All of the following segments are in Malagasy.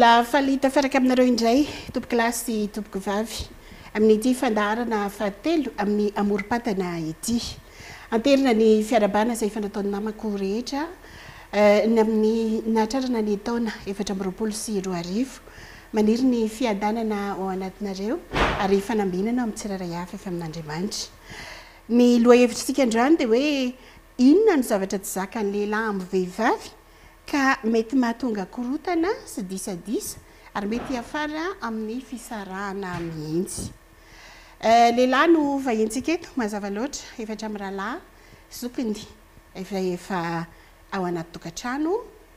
Mbola faly tafaraka aminareo indray tompokolahy sy tompokovavy amin'ity fandaharana fahatelo amin'ny amorom-patana ity. Anterina ny fiarahabana izay efa nataon'ny namako rehetra ny amin'ny nahatrarana ny taona 2024. Maniry ny fiadanana ao anatinareo ary fanambinana ao amin'ny tsirairay avy avy amin'Andriamanitra. Ny lohahevitr'isika androany dia hoe inona no zavatra tsy zakan'ny lehilahy amin'ny vehivavy ka mety mahatonga korontana sy disadisa ary mety hiafara amin'ny fisarahana mihitsy. Lehilahy no vahintsika eto, mazava loatra, efatra mirahalahy, zokiny izay efa ao anaty tokantrano,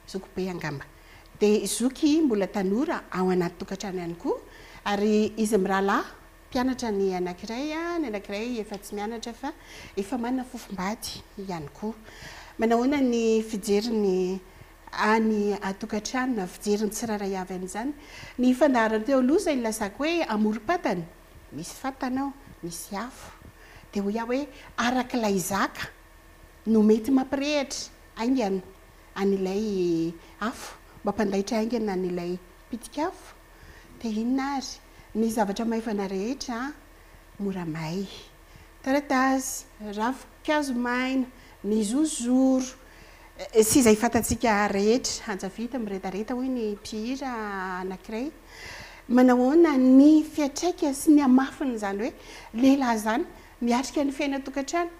zokibe angamba. Dia zoky mbola tanora ao anaty tokantrano ihany koa, ary izy mirahalahy, mpianatra ny anankiray, ny anankiray efa tsy mianatra fa efa manana fofombady ihany koa. Manahoana ny fijeriny any an-tokantrano na fijerin'ny tsirairay avy an'izany? Ny fandaharana teo aloha izay nilazako hoe amorom-patana, misy fatana ao, misy afo. Dia hoy aho hoe arak'ilay zaka no mety mampirehitra haingana an'ilay afo, mampandaitra haingana an'ilay pitik'afo. Dia inona ary? Ny zavatra maivana rehetra mora may. Taratasy, ravinkazo maina, ny zozoro, sy izay fantatsika rehetra. Anjavita miredareda hoy ny mpihira anankiray. Manahoana ny fiantraika sy ny hamafin'izany hoe lehilahy izany miatrika ny fiainan-tokantrano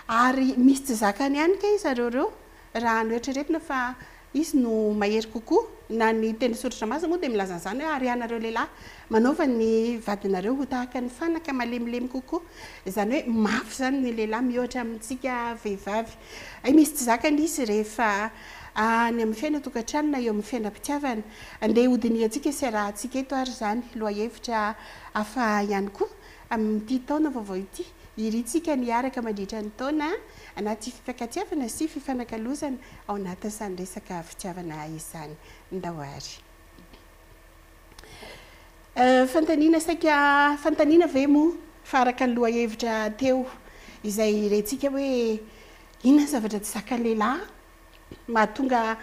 ary misy tsy zakany ihany kay zareo ireo raha noeritreretina fa izy no mahery kokoa, na ny teny soratra masina moa dia milaza an'izany hoe ary ianareo lehilahy manaova ny vadinareo ho tahaka ny fanaka malemilemy kokoa, izany hoe mafy izany ny lehilahy miohatra amintsika vehivavy. Hay misy tsy zakany izy rehefa any amin'ny fiainan-tokantrano na eo amin'ny fiainam-pitiavana. Andeha hodinihantsika sy arahantsika eto ary izany lohahevitra hafa ihany koa amin'ity taona vaovao ity. Irintsika ny hiaraka mandritra ny taona anaty fifankatiavana sy fifanakalozana ao anatin'izany resaka fitiavana izany. Ndao ary. Fanontaniana saika fanontaniana ve moa fa araka ny lohahevitra teo izay rentsika hoe inona ny zavatra tsy zakan'ny lehilahy mahatonga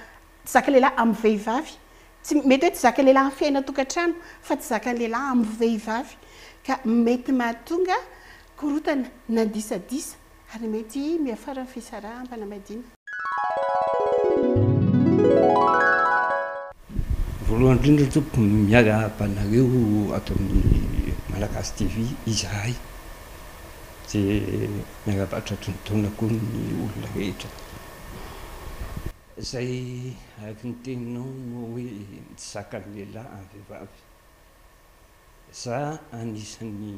tsy zakan'ny lehilahy amin'ny vehivavy Tsy, mety hoe tsy zakan'ny lehilahy amin'ny fiainan-tokantrano, fa tsy zakan'ny lehilahy amin'ny vehivavy, ka mety mahatonga korontana na disadisa ary mety miafara amin'ny fisaraham-panambadiana. Voalohany indrindra tompoko miarahaba anareo ato amin'ny Malagasy TV izahay dia miarahaba tratry ny taona koa ny olona rehetra. Zay araky ny teninao no hoe tsy zakan'ny lehilahy amin'ny vehivavy. Za anisan'ny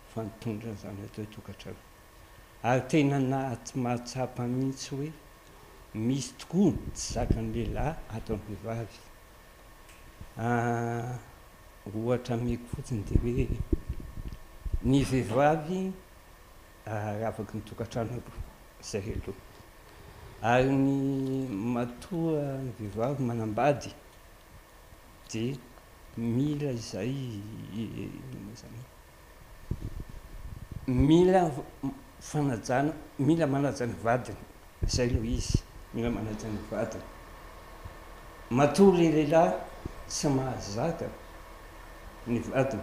efa nitondra an'izany atao hoe tokantrano. Ary tena mahatsapa mihitsy hoe misy tokoa ny tsy zakan'ny lehilahy ataon'ny vehivavy. Ohatra ameko fotsiny dia hoe ny vehivavy ravaky ny tokantrano aloha, zay aloha. Ary ny matoa ny vehivavy manambady dia mila izay inona moa izany e, mila fanajana, mila manaja ny vadiny, zay aloha izy, mila manaja ny vadiny. Matoa le lehilahy tsy mahazaka ny vadiny,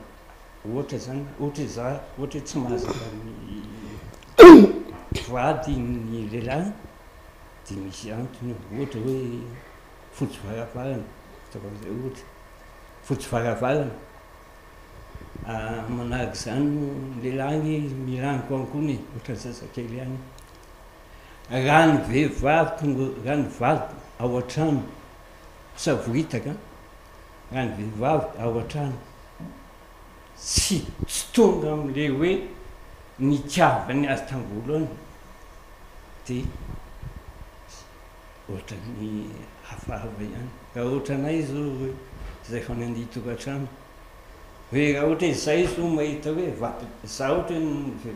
ohatra zany, ohatra hoe za, ohatra hoe tsy mahazaka ny vady ny lehilahy dia misy antony eo, ohatra hoe fotsy varavarana, ataoko an'izay ohatra, fotsy varavarana, manaraka izany ny lehilahy anie mirangorangoana e, ohatran'ny zazakely ihany, raha ny vehivavy tonga, raha ny vadiko ao an-trano savoritaka, raha ny vehivavy ao an-trano tsy tsy tonga amin'ilay hoe nitiavany azy tamin'ny voalohany dia ohatran'ny hafahafa ihany. Raha ohatranay izao hoe izay efa nandia tokantrano, hoe raha ohatra hoe izay izao mahita hoe vady, za ohatra hoe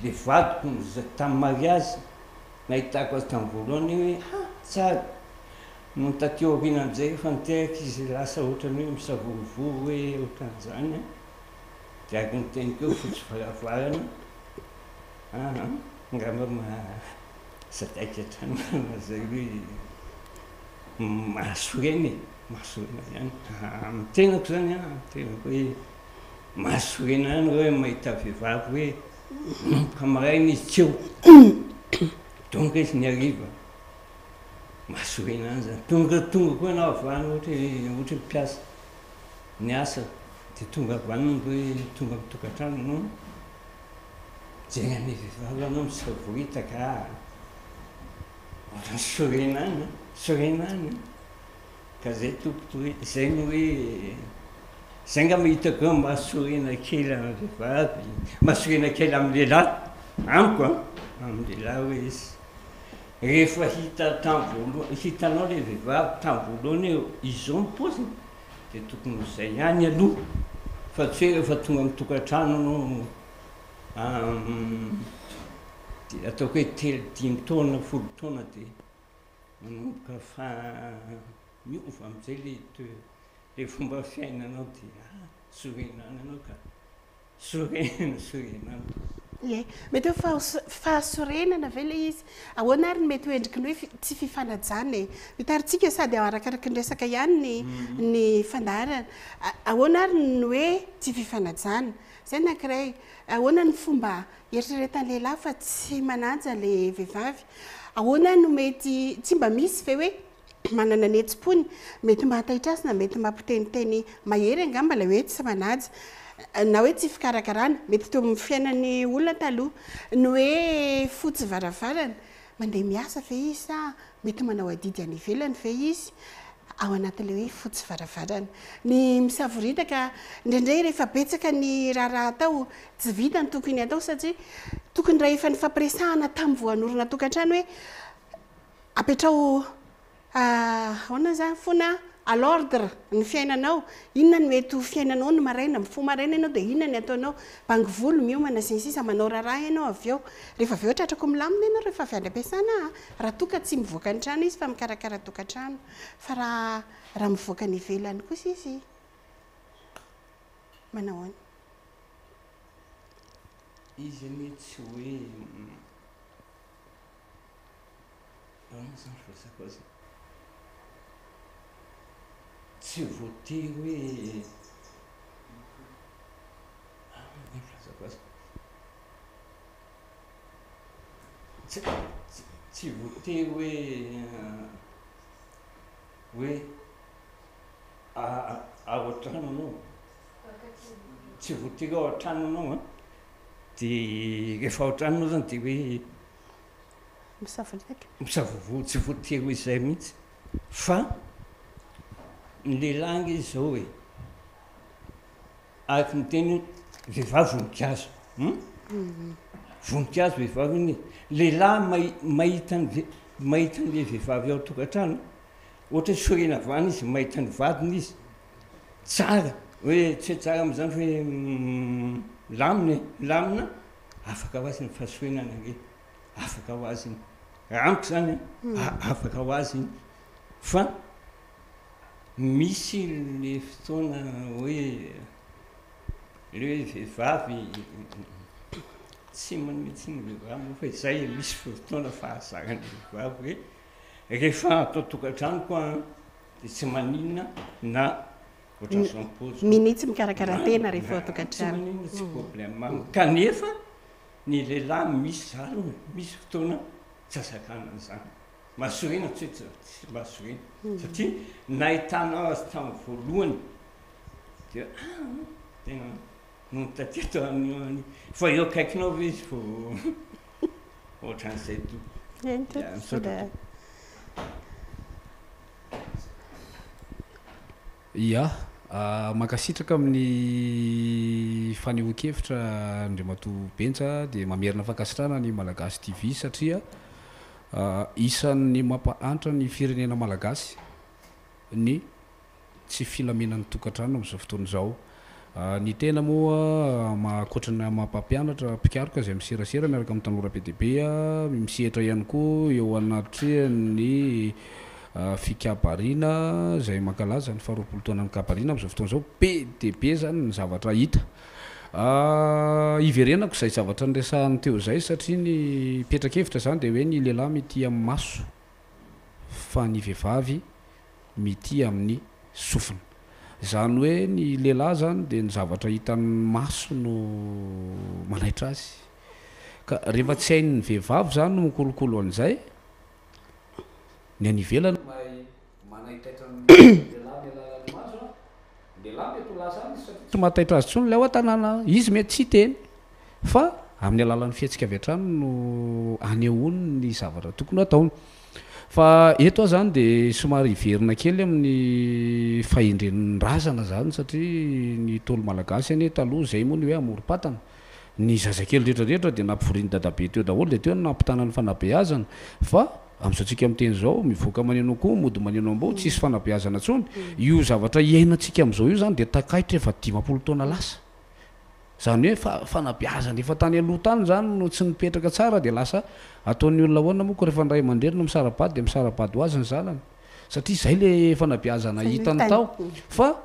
ilay vadiko tamin'ny mariazy nahitako azy tamin'ny voalohany hoe ha tsara, Nony taty aoriana amin'izay rehefa niteraka izy lasa ohatran'ny hoe misavorovoro hoe ohatran'izany an, dia araka ny teniko eo fotsy varavarana, aa angamba sadaikatra angamba zay hoe. Mahasorena e, mahasorena ihany. Amin'ny tenako izany an, amin'ny tenako hoe mahasorena ihany hoe mahita vehivavy hoe manomboka maraina izy tsy eo, tonga izy ny hariva, mahasorena ihany izany. Tonga tonga koa ianao avy any ohatra hoe ohatra hoe mpiasa, niasa dia tonga avy any manko hoe tonga amin'ny tokantrano ianao, mijery an'ilay vehivavy ianao misavoritaka. Ohatran'ny sorena any an, sorena any an. Ka zay tompoko hoe, zay no hoe, zay angamba hitako hoe mahasorena kely amin'ny vehivavy, mahasorena kely amin'ny lehilahy, amiko an, amin'ny lehilahy hoe izy rehefa hita tamin'ny voalohany, hitanao ilay vehivavy tamin'ny voalohany hoe izao ny paoziny dia tokony ho izay ihany aloha fa tsy hoe rehefa tonga amin'ny tokantrano ianao Dia ataoko hoe telo, dimy taona, folo taona dia manomboka fa miova amin'izay ilay toe, ilay fomba fiainanao dia ah, sorena any ianao ka. Sorena, sorena any. Ie. Mety hoe fahasorenana ve ilay izy? Ahoana ary ny mety ho endriky ny hoe tsy fifanajana e? Mitarintsika sady arakaraky ny resaka ihany ny ny fandaharana. Ahoana ary ny hoe tsy fifanajana? Izay ny anankiray. Ahoana ny fomba ieritreretan'ny lehilahy fa tsy manaja ilay vehivavy? Ahoana no mety, tsy mba misy ve hoe manana ny hetsi-pony, mety mahataitra azy na mety mampiteniteny mahery angamba ilay hoe tsy manaja, na hoe tsy fikarakarana, mety teo amin'ny fiainan'ny olona taloha. Ny hoe fotsy varavarana, mandeha miasa ve izy sa mety manao adidy any ivelany ve izy? ao anatin'ilay hoe fotsy varavarana. Ny misavoritaka, indraindray rehefa betsaka ny raharaha atao, tsy vita ny tokony hatao satria tokony raha efa nifampiresahana tamin'ny vao hanorina tokantrano hoe apetraho ahoana izany foana à l'ordre ny fiainanao, inona no mety ho fiainanao ny maraina, mifoha maraina ianao dia inona ny ataonao, bango volo, miomana sy ny sisa, manao raharaha ianao avy eo, rehefa avy eo tratrako milamina ianao rehefa avy any am-piasana a! Raha toa ka tsy mivoaka ny trano izy fa mikarakara tokantrano. Fa raha raha mivoaka any ivelany kosa izy manao ahoana? Izy anie tsy hoe ahoana izany filazako azy e? Tsy voatery hoe ahoana ny filazako azy? Tsy tsy voatery hoe hoe ao an-trano anao, tsy voatery ao an-trano anao an, dia rehefa ao an-trano anao zany dia hoe Misavoritaka. Misavovoa, tsy voatery ho izay mihitsy fa ny lehilahy ange izao e, Araka ny teny hoe vehivavy voninkazo hum? Voninkazo vehivavy anie. Lehilahy mahita ny mahita an'ilay vehivavy ao an-tokantrano, ohatra hoe sorena avy any izy, mahita ny vadiny izy, tsara, hoe tsy hoe tsara amin'izany fa hoe milamina e, milamina, afaka ho azy ny fahasorenana ange, afaka ho azy iny. Raha amiko izany an, afaka ho azy iny. Fa Misy le fotoana hoe le hoe vehivavy tsy manome tsiny ny vehivavy moa fa izay e, misy fotoana fahazaran'ny vehivavy hoe rehefa ato an-tokantrano koa an dia tsy maninona na ohatran'izao ny paoziko. Minia tsy mikarakara tena rehefa ao an-tokantrano. Tsy maninona, tsy problème amiko. Kanefa ny lehilahy misy zany, misy fotoana tsy azakana an'izany. Mahasorena tsy hoe tsy mahasorena satria nahitanao azy tamin'ny voalohany dia ah tena nony taty ato amin'ny fa eo akaikinao ve izy vao ohatran'izay tompoko. Eny tompoko, Misaotra tompoko. Ya, mankasitraka amin'ny fanehoan-kevitra Andriamatoa Benja dia mamerina fankasitrahana ny Malagasy TV satria Isan'ny mampahantra ny firenena malagasy ny tsy filaminan'ny tokantrano amin'izao fotoana izao. Ny tena moa ankoatra ny maha mpampianatra, mpikaroka izay miserasera miaraka amin'ny tanora be dia be, misehatra ihany koa eo anatrehan'ny fikabariana izay mankalaza ny faharoapolo taonan'ny kabariana amin'izao fotoana izao. Be dia be izany ny zavatra hita. Hiverenako izay zavatra niresahany teo izay satria ny petra-kevitra izany dia hoe ny lehilahy mitia amin'ny maso fa ny vehivavy. mitia amin'ny sofina. Izany hoe ny lehilahy izany dia ny zavatra hitan'ny maso no manaitra azy. Ka rehefa tsy hain'ny vehivavy izany no mikolokolo an'izay, ny any ivelany mahay manaitaitra ny lehilahy amin'ny alalan'ny maso an, ny lehilahy mety ho lasa any izy satria tsy mahataitra azy intsony ilay ao an-tanàna, izy mety tsy hiteny fa amin'ny alalan'ny fihetsika avy hatrany no anehoany ny zavatra tokony ho ataony. Fa eto aho izany dia somary hiverina kely amin'ny fahendren'ny razana izany satria ny Ntaolo Malagasy anie taloha izay moa ny hoe amorom-patana. Ny zazakely rehetra rehetra dia nampivorian'i dadabe teo daholo dia teo no nampitana ny fanabeazana fa amin'izao tsika miteny izao mivoaka maneno akoho mody maneno amboa tsisy fanabeazana intsony. Io zavatra iainantsika amin'izao io izany dia takaitra efa 50 taona lasa. Izany hoe fa fanabeazana efa tany aloha tany izany no tsy nipetraka tsara dia lasa ataon'ny olona ahoana moa ko rehefa ny ray aman-dreny no misara-bady dia misara-bady ho azy ny zanany satria izay le fanabeazana hitany tao fa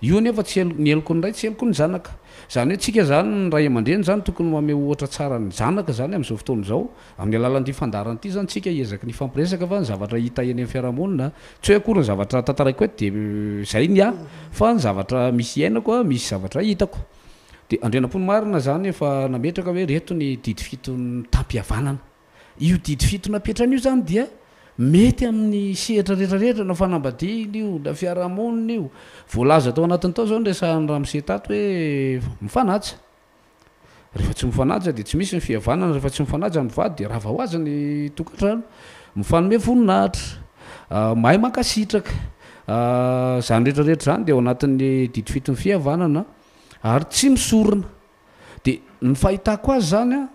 Io anefa tsy helo, ny heloky ny ray tsy heloky ny zanaka. Izany hoe tsika izany ny ray aman-dreny izany tokony mamehy ohatra tsara ny zanaka izany amin'izao fotoana izao. Amin'ny alalan'ity fandaharana ity izany tsika hiezaky ny hifampiresaka fa ny zavatra hita eny amin'ny fiarahamonina, tsy hoe akory ny zavatra tantaraiko eto dia izay ny ahy fa ny zavatra misy iainako, misy zavatra hitako. Dia Andrianampoinimarina izany efa nametraka hoe ireto ny didy fiton'ny tampihavanana. Io didy fito napetrany io izany dia mety amin'ny sehatra rehetra rehetra, na fanambadiana io, na fiarahamonina io. Voalaza tao anatiny tao izao ny resahan'i ramose tato hoe mifanaja. Rehefa tsy mifanaja dia tsy misy ny fihavanana, rehefa tsy mifanaja ny mpivady dia rava ho azy ny tokantrano. Mifanome voninahitra, mahay mankasitraka. Izany rehetra rehetra izany dia ao anatin'ny didy fiton'ny fihavanana ary tsy misorona. Dia ny fahitako azy izany an,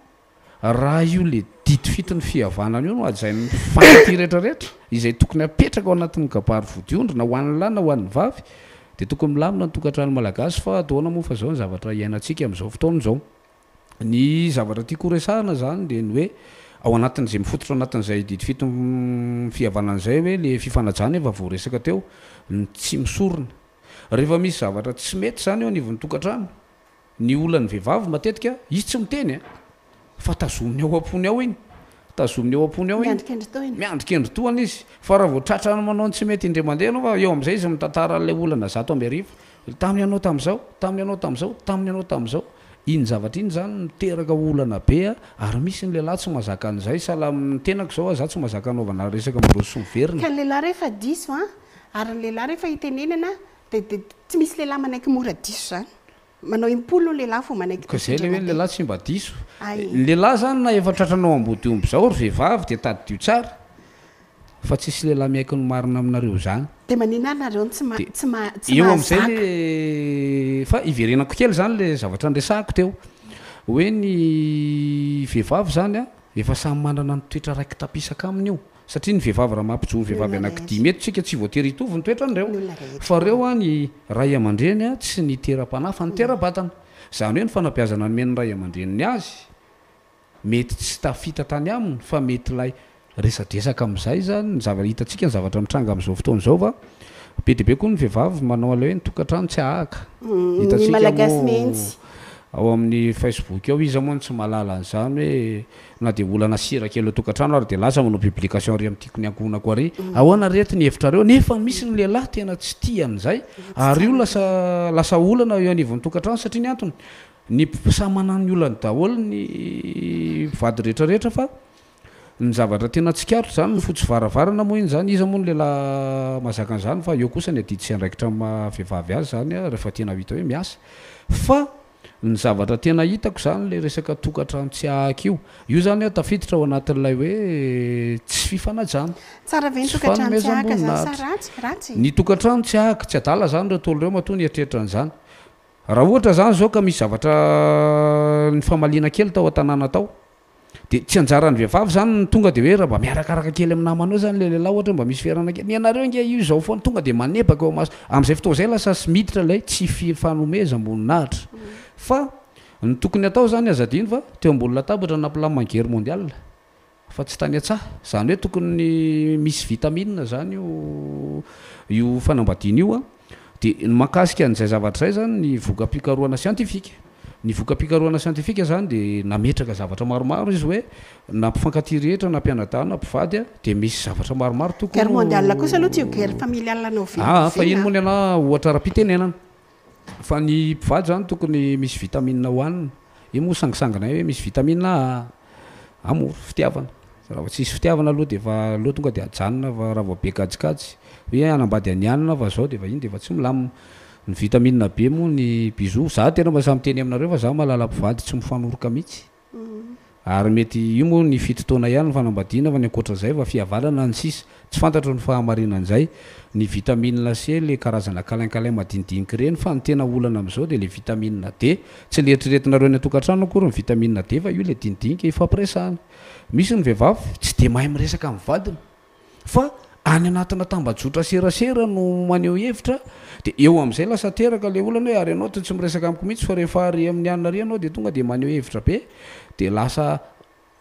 Raha io le didy fiton'ny fihavanana io no hajain'ny mpifankatia rehetra rehetra, izay tokony hapetraka ao anatin'ny kabary vodiondry na ho an'ny lahy na ho an'ny vavy, dia tokony milamina ny tokantrano malagasy fa ahoana moa fa izao ny zavatra iainantsika amin'izao fotoana izao. Ny zavatra tiako horesahana izany dia ny hoe ao anatin'izay mifototra anatin'izay didy fiton'ny fihavanana izay hoe le fifanajana efa voaresaka teo, ny tsy misorona. Rehefa misy zavatra tsy mety izany eo anivon'ny tokantrano, Ny olan'ny vehivavy matetika, izy tsy miteny a! Fa tazominy ao am-pony ao iny. Tazominy ao am-pony ao iny. Miandry kendritohina. Miandry kendritohana izy. Fa raha vao tratrany manao ny tsy mety indray mandeha ianao fa eo amin'izay izy mitantara an'ilay olana 101. Tamin'ny ianao tamin'izao, tamin'ny ianao tamin'izao, tamin'ny ianao tamin'izao. Iny zavatra iny izany miteraka olana be a! Ary misy ny lehilahy tsy mahazaka an'izay. Sahala amin'ny tenako izao aho, izaho tsy mahazaka anaovana resaka mandroso sy miverina. Ka ny lehilahy rehefa diso an, ary ny lehilahy rehefa itenenana dia dia tsy misy lehilahy manaiky mora diso izany. Manao impolo ny lehilahy vao manaiky Ka diso zay le indray hoe ny mandeha. lehilahy tsy mba diso. Ay. Ny lehilahy zany na efa tratranao ambodiomby zao ry vehivavy dia tadidio tsara fa tsisy lehilahy miaiky ny marina aminareo zany. Dia maninona ary nareo no tsy ma Dia tsy ma tsy eo amizay mahazaka. le fa iverenako kely zany le zavatra niresahako teo hoe ny vehivavy zany a efa samy manana ny toetra raiki-tapisaka aminy io. Satria ny vehivavy raha mampijoro vehivavy anaky-dimy eto tsika tsy voatery hitovy ny toetran'ireo. Fa ireo an ny ray aman-dreny an tsy nitera-panahy fa nitera-batana. Izany hoe ny fanabeazana nomen'ny ray aman-dreniny azy mety tsy tafita tany aminy fa mety ilay resadresaka amin'izay izany ny zava hitantsika ny zavatra mitranga amin'izao fotoana izao fa be dia be koa ny vehivavy manao an'ilay hoe ny tokantrano tsy ahaka. Ny Hitantsika Malagasy moa mihitsy. ao amin'ny Facebook ao iza moa no tsy mahalala an'izany hoe Na dia olana sira kely ao tokantrano ary dia lasa manao publication ary amin'ny tiako ny ankohonako ary ahoana ry reto ny hevitrareo nefa misy ny lehilahy tena tsy tia an'izay ary io lasa lasa olana eo anivon'ny tokantrano satria ny antony ny samy manana ny olany daholo ny mpivady rehetra rehetra fa ny zavatra tena tsikaritro izany ny fotsy varavarana moa iny izany iza moa ny lehilahy mahazaka an'izany fa eo kosa ny adidy sy andraikitra amin'ny maha vehivavy azy izany rehefa tena hita hoe miasa fa Ny zavatra tena hitako zany le resaka tokantrano tsy ahaka io, io zany an tafiditra ao anatin'ilay hoe tsy fifanajana, Tsara ve ny tsy tokantrano tsy ahaka zany sa fanomezam-boninahitra. ratsy? Ratsy? Ny tokantrano tsy ahaka, tsy adala zany ireo Ntaolo ireo matoa nieritreritra an'izany. Raha ohatra zany zao ka misy zavatra nifamaliana kely tao an-tanàna tao, Dia tsy anjaran'ny vehivavy izany ny tonga dia hoe raha mba miarakaraka kely amin'ny namanao izany ilay lehilahy ohatra hoe mba misy fiarahana kely, ny anareo ange io izao foana, tonga dia manebaka eo amaso, amin'izay fotoana izay lasa sy miditra ilay tsy fifanomezam-boninahitra. Fa ny tokony atao izany aza adino fa teo ambony latabatra no nampilamina ny guerre mondiale fa tsy tany an-tsaha, izany hoe tokony misy vitamine izany io io fanambadiana io an, dia ny mahakasika an'izay zavatra izay izany ny voka-pikarohana siantifika. Ny voka-pikarohana siantifika izany dia nametraka zavatra maromaro izy hoe na mpifankatia rehetra na mpianadahy na mpivady dia misy zavatra maromaro tokony Guerre mondiale kosa aloha tsy io guerre familiale na oviana Aa fa iny oviana moa a. ny anah ohatra ara-pitenenana. Fa ny mpivady izany tokony misy vitamine hohanina. Io moa sangisanginay hoe misy vitamine A, amour, fitiavana. Raha vao tsisy fitiavana aloha dia efa aleo tonga dia ajanona fa raha vao be kajikajy hoe hanambady an'i anona fa zao dia efa iny dia efa tsy milamina. Ny vitamine B moa ny bisous, za tena mba sahy miteny aminareo fa za mahalala mpivady tsy mifanoroka mihitsy. Ary mety io moa ny fito taona ihany ny fanambadiana fa ny ankoatra izay fa fihavanana ny sisa. Tsy fantatro ny fahamarinan'izay. Ny vitamine C le karazana câlin câlin madinidinika ireny fa ny tena olana amin'izao dia le vitamine D. Tsy le eritreretinareo any an-tokantrano akory ny vitamine D fa io le dinidinika ifampiresahana. Misy ny vehivavy tsy dia mahay miresaka amin'ny vadiny fa any anatina tambajotra serasera no maneho hevitra dia eo amin'izay lasa teraka ilay olana hoe ary ianao toa tsy miresaka amiko mihitsy fa rehefa ary amin'ny anona ary ianao dia tonga dia maneho hevitra be dia lasa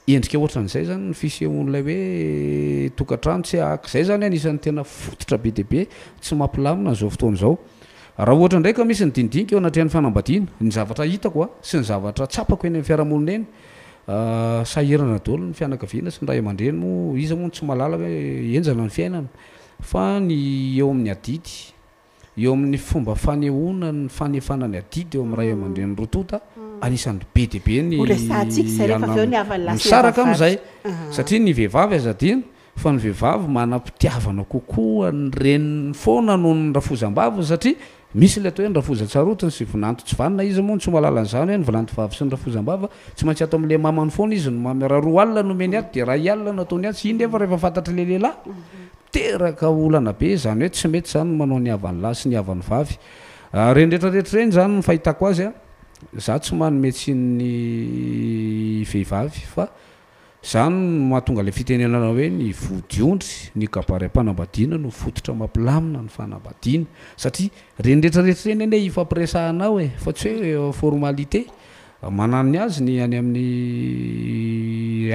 endrika ohatran'izay izany ny fisehon'ilay hoe tokantrano tsy ahaka izay izany anisan'ny tena fototra be dia be tsy mampilamina an'izao fotoana izao. Raha ohatra indray ka misy ny dinidinika eo anatrehan'ny fanambadiana, ny zavatra hitako sy ny zavatra tsapako eny amin'ny fiarahamonina eny, Sahirana daholo ny fianakaviana sy ny ray aman-dreny moa, iza moa no tsy mahalala hoe henjana ny fiainana fa ny eo amin'ny adidy, eo amin'ny fomba fanehoana ny fanefana ny adidy eo amin'ny ray aman-dreny roa tonta, anisan'ny be dia be ny Ho resahantsika izay rehefa avy eo ny havan'ny lahy sy ny misaraka havan'ny amin'izay vavy. satria ny vehivavy aza adino Fa ny vehivavy manam-pitiavana kokoa ny reniny foana noho ny rafozam-baviny satria misy ilay atao hoe ny rafozan-tsarotiny sy vinanto tsy vanona, iza moa no tsy mahalala an'izany hoe ny vinanto vavy sy ny rafozam-bavy tsy maintsy ato amin'ilay mamany foana izy no mamy, raha roa alina no omeny ato dia iray alina no ataony atsy, iny nefa rehefa fantatr'ilay lehilahy miteraka olana be izany hoe tsy mety izany ny manao ny havan'ny lahy sy ny havan'ny vavy. Ireny rehetra rehetra ireny izany ny fahitako azy an, za tsy manome tsiny ny vehivavy fa Izany no mahatonga ilay fitenenana hoe ny vodiondry, ny kabary am-panambadiana no fototra mampilamina ny fanambadiana. Satria ireny rehetra rehetra ireny anie ifampiresahana ao e, fa tsy hoe formalité. Manana ny azy ny any amin'ny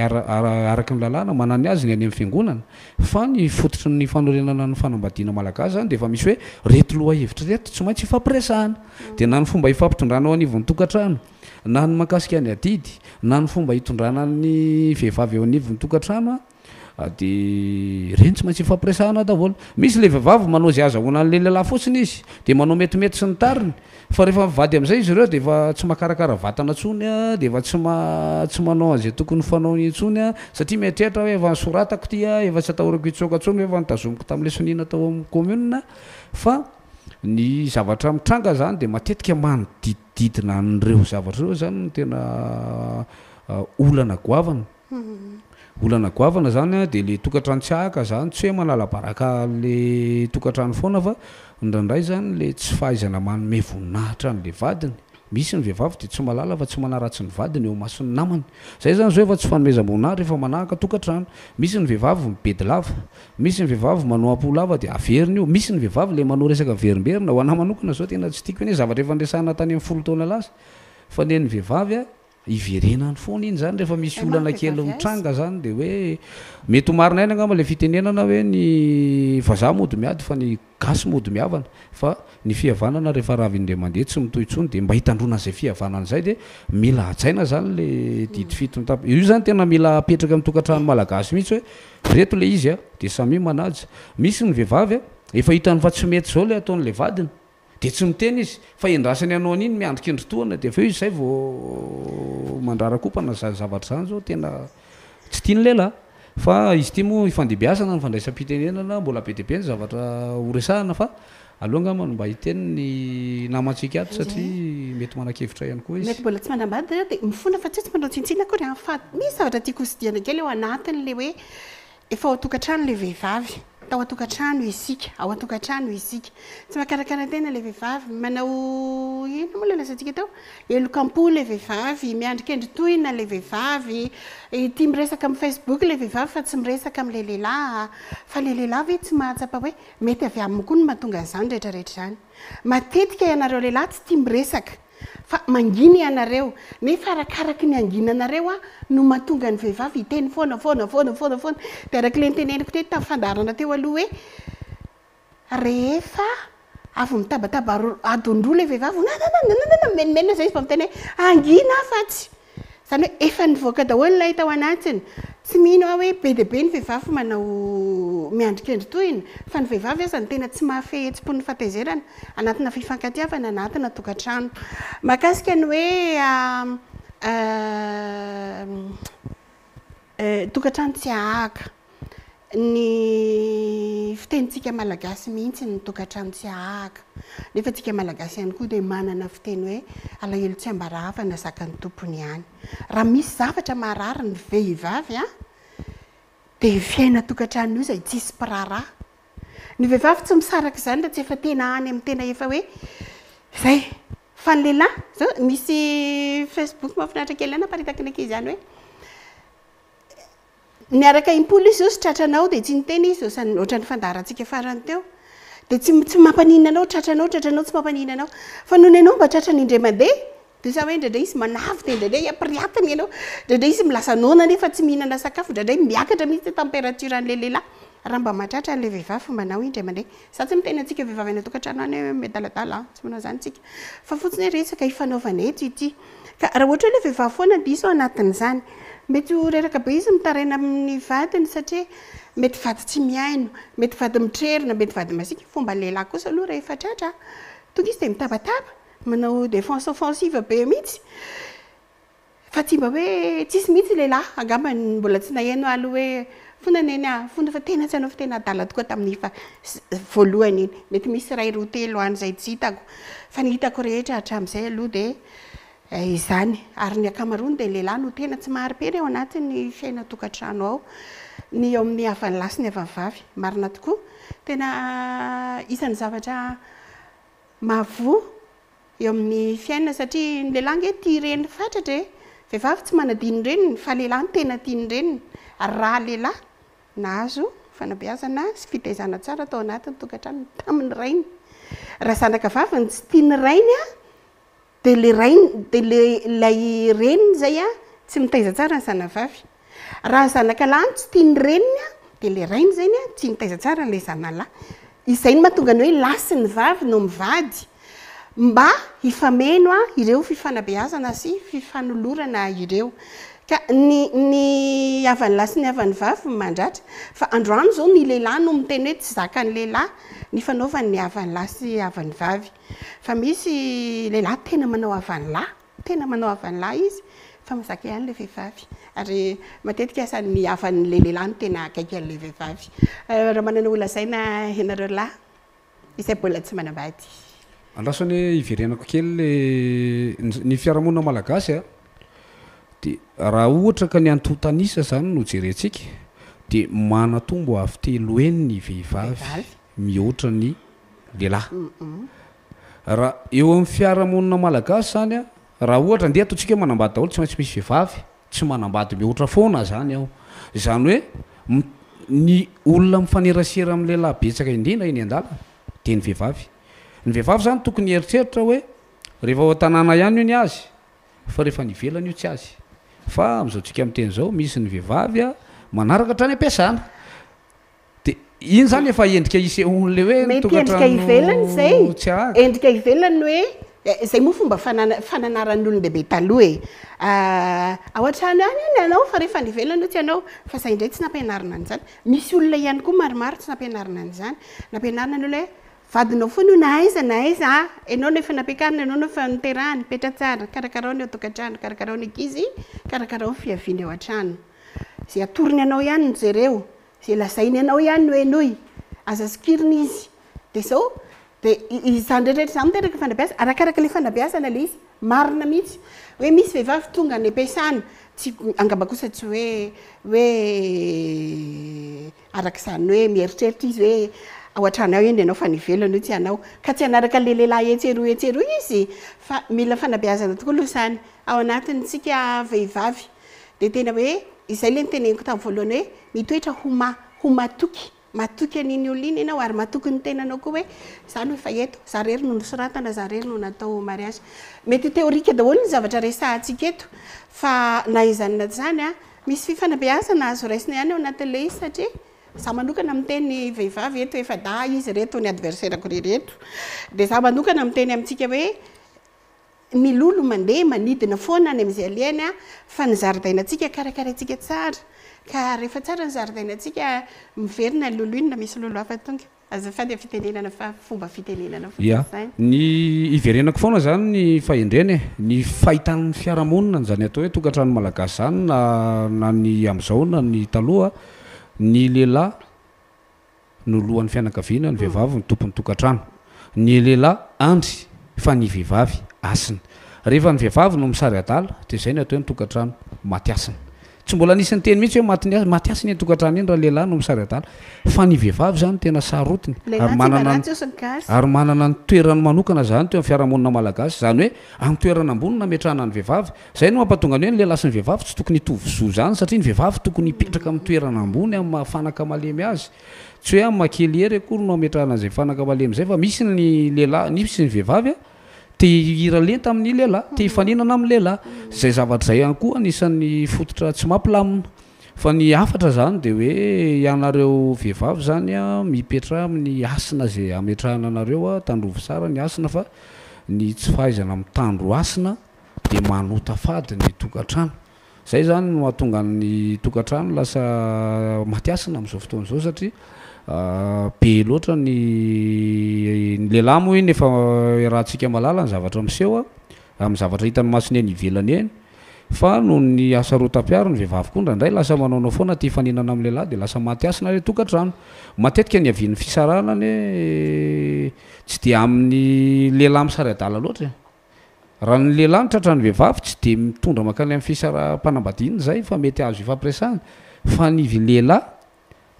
araka ny lalàna, manana ny azy ny any amin'ny fiangonana. Fa ny fototry ny fanorenana ny fanambadiana malagasy izany dia efa misy hoe ireto lohahevitra ireto tsy maintsy ifampiresahana. Dia na ny fomba ifampitondrana ao anivon'ny tokantrano, Na ny mahakasika ny adidy, na ny fomba hitondrana ny vehivavy eo anivon'ny tokantrano dia ireny tsy maintsy ifampiresahana daholo. Misy ilay vehivavy manao izay ahazahoana an'ilay lehilahy fotsiny izy, dia manao metimety sy ny tariny, fa rehefa mivady amin'izay izy ireo dia efa tsy mahakarakara vatana intsony, dia efa tsy tsy manao an'izay tokony fanaony intsony, satria mieritreritra hoe efa nosoratako ity, efa tsy atahorako hitsoaka intsony, efa notazomiko tamin'ilay sonia natao amin'ny commune, fa ny zavatra mitranga izany dia matetika manodidina. Didina an'ireo zavatra ireo zany no tena olana goavana. Olana goavana zany de le tokantrano tsy hahaka zany, tsy hoe manala baraka le tokantrano foana fa indraindray zany le tsy fahaizana manome voninahitra an'le vadiny, misy ny vehivavy de tsy mahalala fa tsy manaratsy ny vadiny eo imason'ny namany, zay zany zao efa tsy fanomezam-boninahitra efa manahaka tokantrano, misy ny vehivavy mibedy lava. Misy ny vehivavy manao apoho lava dia averiny io, misy ny vehivavy le manao resaka averimberina, ho anah manokana zao tena tsy tiako anie zavatra efa niresahana tany amin'ny folo taona lasa fa nen'ny vehivavy a iverenany foana iny zany rehefa misy Hay olana maha kely vehivavy azy. mitranga zany de hoe mety ho marina ihany angamba le fitenenana hoe ny vazaha mody miady fa ny Gasy mody mihavana fa ny fihavanana rehefa rava indray mandeha tsy mitohy intsony dia mba hitandroana an'izay fihavanana izay dia mila hajaina zany le didy fito mitap io zany tena mila apetraka amin'ny tokantrano malagasy mihitsy hoe reto le izy a dia samia manaja misy ny vehivavy a efa hitany fa tsy mety zao le ataon'le vadiny dia tsy miteny izy fa endrasany hanao an'iny miandry kendritohana dia avy eo izy zay vao mandrarakopana zany zavatra zany zao tena Tsy tian'ny lehilahy. Fa izy ity moa ifandibiasana ny fandraisam-pitenenana, mbola be dia be ny zavatra ho resahana fa aleo angamba no mba hiteny ny namantsika ato satria mety manan-kevitra ihany koa izy. Mety mbola tsy manambady ireo dia mifona fa tsy hoe tsy manao tsinontsinona akory an, fa misy zavatra tiako hosidihana kely ao anatin'ilay hoe efa ao an-tokantrano ilay vehivavy. Tao an-tokantrano isika, ao an-tokantrano isika. Tsy mahakarakara tena ilay vehivavy, manao inona moa ilay lazaintsika teo? Heloka am-po ilay vehivavy, miandry kendry tohina ilay vehivavy, tia miresaka amin'ny Facebook ilay vehivavy fa tsy miresaka amin'ilay lehilahy. Fa ilay lehilahy ve tsy mahatsapa hoe mety avy aminy koa no mahatonga an'izany rehetra rehetra izany? Matetika ianareo lehilahy tsy tia miresaka. Fa mangina ianareo, nefa arakaraky ny hanginanareo aho no mahatonga ny vehivavy hiteny foana foana foana foana foana. Dia araka ilay noteneniko teto tamin'ny fandaharana teo aloha hoe rehefa Avy mitabataba adiny roa ilay vehivavy, nananananana, mimenomenona izay izy vao miteny hoe hangina aho fa tsy. Izany hoe efa nivoaka daholo ilay tao anatiny. Tsy mino aho hoe be dia be ny vehivavy manao miandry kendry tohina, fa ny vehivavy aza no tena tsy mahafehy hetsi-po ny fahatezerana anatina fifankatiavana, anatina tokantrano. Mahakasika ny hoe Tokantrano tsy ahahaka. Ny fitenintsika malagasy mihitsy ny tokantrano tsy ahahaka. Nefa tsika malagasy ihany koa dia manana fiteny hoe alahelo tsy ambara havana zakan'ny tompony ihany. Raha misy zavatra maharary ny vehivavy an, dia io fiainan-tokantrano io izay tsisy mpiraharaha. Ny vehivavy tsy misaraka izany raha tsy efa tena any amin'ny tena efa hoe izay. Fa ny lehilahy, zao misy facebook mahafinaritra kely ihany aparitaky ny ankizy ihany hoe niaraka impolo izy zao sy tratranao dia tsy niteny izy ohatran'ny ohatran'ny fandaharantsika farany teo. Dia tsy tsy mampaninona anao tratranao tratranao tsy mampaninona anao. Fa nony ianao mba tratrany indray mandeha dia sa hoe indraindray izy manavy dia indraindray ampiriatiny ianao, indraindray izy milaza noana nefa tsy mihinana sakafo, indraindray miakatra mihitsy ny température an'ilay lehilahy. Raha mba mahatratra an'ilay vehivavy manao indray mandeha. Za tsy miteny antsika vehivavy any an-tokantrano any hoe miadaladala an, tsy manao izany tsika. Fa fotsiny hoe resaka ifanaovana eto ity. Ka raha ohatra hoe ilay vehivavy foana diso ao anatin'izany, mety ho reraka be izy mitaraina amin'ny vadiny satria mety vady tsy mihaino, mety vady mitrerona, mety vady masiaka. Fomba lehilahy kosa aloha rehefa tratra, tonga izy dia mitabataba, manao défense offensive be mihitsy. Fa tsy mba hoe tsisy mihitsy lehilahy angamba mbola tsy naheno aho aloha hoe fona neny ah, fona fa tena tsy hanao fa tena adala tokoa tamin'ny fa voalohany iny. Mety misy iray roa telo any izay tsy hitako fa ny hitako rehetra hatramin'izay aloha dia izany. Ary ny ankamaroany dia ny lehilahy no tena tsy mahari-pery ao anatin'ny fiainan-tokantrano ao. Ny eo amin'ny havan'ny lahy sy ny havan'ny vavy. Marina tokoa. Tena isan'ny zavatra mahavoa eo amin'ny fiainana satria ny lehilahy ange tia reny fatratra e! Vehivavy tsy manadino reniny fa lehilahy no tena tia ny reniny ary raha lehilahy nahazo fanabeazana sy fitaizana tsara tao anatin'ny tokantranony tamin'ny rainy. Raha zanaka vavy no tsy tia ny rainy an, dia le rainy dia le ilay reniny izay an tsy mitaiza tsara ny zanany vavy. Raha zanaka lahy no tsy tia ny reniny an, dia ilay rainy izany an, tsy nitaiza tsara an'ilay zanany lahy. Izay no mahatonga ny hoe lahy sy ny vavy no mivady, mba hifameno ireo fifanabeazana sy fifanolorana ireo. Ka ny ny havan'ny lahy sy ny havan'ny vavy mandratra. Fa androany izao ny lehilahy no miteny hoe tsy zakan'ny lehilahy ny fanaovany ny havan'ny lahy sy havan'ny vavy. Fa misy lehilahy tena manao havan'ny lahy. Tena manao havan'ny lahy izy fa mazaka ihany ilay vehivavy. Ary matetika aza ny havan'ilay lehilahy no tena akaiky an'ilay vehivavy. Raha manana ho lazaina ianareo lahy izay mbola tsy manambady. Andraso anie hiverenako kely le ny fiarahamonina malagasy a, de raha ohatra ka ny antontan'isa zany no jerentsika de manatombo avo telo heny ny vehivavy mihoatra ny lehilahy. Raha eo amin'ny fiarahamonina malagasy zany a, raha ohatra ndeha ataontsika hoe manambady daholo tsy maintsy misy vehivavy tsy manambady mihoatra foana zany ao. Izany hoe ny olona mifanerasera amin'ny lehilahy betsaka indrindra eny an-dalana dia ny vehivavy. Ny vehivavy zany tokony hieritreritra hoe rehefa ao an-tanàna ihany io ny azy fa rehefa any ivelany io tsy azy. Fa amin'izao tsika miteny izao misy ny vehivavy a manaraka hatrany am-piasana. Dia iny izany efa endrika isehoan'ilay hoe ny Mety endrika tokantrano ivelany izay, tsy ahaka. endrika ivelany ny hoe, izay moa fomba fanana- fananaran'ny olon-dehibe taloha e. Ao an-trano ihany io ny anao fa rehefa any ivelany io tsy anao. Fa izay indray tsy nampianarina an'izany. Misy olona ihany koa maromaro tsy nampianarina an'izany. Nampianarina ny olona hoe vadinao foana io na aiza na aiza a! Ianao no efa nampiakarina, ianao no efa niterahana, mipetraha tsara, karakarao ny ao an-tokantrano, karakarao ny ankizy, karakarao ny fiaviana eo an-trano. Izay atorony anao ihany no jereo. Izay lazainy anao ihany no henoy. Aza sokirina izy. Dia izao, dia izany rehetra rehetra izany miteraka fanabeazana. Arakaraka ilay fanabeazana ilay izy. Marina mihitsy. Hoe misy vehivavy tonga any am-piasana, tsy, angamba kosa tsy hoe, hoe araka izany hoe mieritreritra izy hoe ao an-trano ao eny ianao fa any ivelany io tsy anao. Ka tsy hanaraka an'ilay lehilahy etsy eroa etsy eroa izy. Fa mila fanabeazana tokoa aloha izany. Ao anatintsika vehivavy. Dia tena hoe izay ilay noteneniko tamin'ny voalohany hoe mitoetra ho ma, ho matoky, matoky an'iny olona iny ianao ary matoky ny tenanao koa hoe za no efa eto, za irery no nosoratana, za irery no natao mariage. Mety ho théorique daholo ny zavatra resahantsika eto fa na izany na izany an, misy fifanabeazana azo raisina ihany ao anatin'ilay izy satria. Za manokana miteny vehivavy eto efa dahy izy ireto ny adversaire-ko ireto. Dia za manokana miteny amintsika hoe ny lolo mandeha manidina foana any amin'izay alehany fa ny zaridainantsika karakaraintsika tsara. Ka rehefa tsara ny zaridainantsika miverina ny lolo inona misy lolo hafa tonga. Azafady amin'ny fitenenana fa fomba fitenenana fotsiny Ya. izany. Ny iverenako foana izany ny fahendrena e. Ny fahitan'ny fiarahamonina an'izany atao hoe tokantrano malagasy izany na na ny amin'izao na ny taloha, ny lehilahy no lohan'ny fianakaviana, ny vehivavy no tompon'ny tokantrano. Ny lehilahy andry fa ny vehivavy hasina. Rehefa ny vehivavy no misary adala dia izay no atao hoe ny tokantrano maty hasina. Tsy mbola nisy niteny mihitsy hoe maty ny maty hasina iny tokantrano iny raha lehilahy no misary adala. Fa ny vehivavy izany tena sarotiny ary Lehilahy tsy mba manana ny ratsy ozy ny gasy. ary manana ny toerany manokana izany teo amin'ny fiarahamonina malagasy. Izany hoe amin'ny toerana ambony no nametrahana ny vehivavy. Izay no mampatonga ny hoe ny lehilahy sy ny vehivavy tsy tokony hitovy zo izany satria ny vehivavy tokony hipetraka amin'ny toerana ambony amin'ny maha fanaka malemy azy. Tsy hoe amin'ny maha kely hery akory no ametrahana an'izay fanaka malemy izay fa misy ny lehilahy, misy ny vehivavy te hihira lenta amin'ny lehilahy, te hifaninana amin'ny lehilahy. Izay zavatra izay ihany koa anisan'ny fototra tsy mampilamina. Fa ny hafatra izany dia hoe ianareo vehivavy izany mipetraha amin'ny hasina izay ametrahana anareo, tandrovy tsara ny hasina fa ny tsy fahaizana mitandro hasina dia manota fady ny tokantrano. Izay izany no mahatonga ny tokantrano lasa maty hasina amin'izao fotoana izao satria be loatra ny ny lehilahy moa iny efa iarahantsika mahalala ny zavatra miseho amin'ny zavatra hitan'ny masony eny ivelany eny fa noho ny hasarotam-piaro ny vehivavy koa indraindray lasa manaonao foana te hifaninana amin'ny lehilahy dia lasa maty hasina ilay tokantrano. Matetika ny havian'ny fisarahana anie tsy dia amin'ny lehilahy misary adala loatra e. Raha ny lehilahy no tratran'ny vehivavy tsy dia mitondra mankany amin'ny fisaraham-panambadiana izay fa mety azo ifampiresahana fa ny lehilahy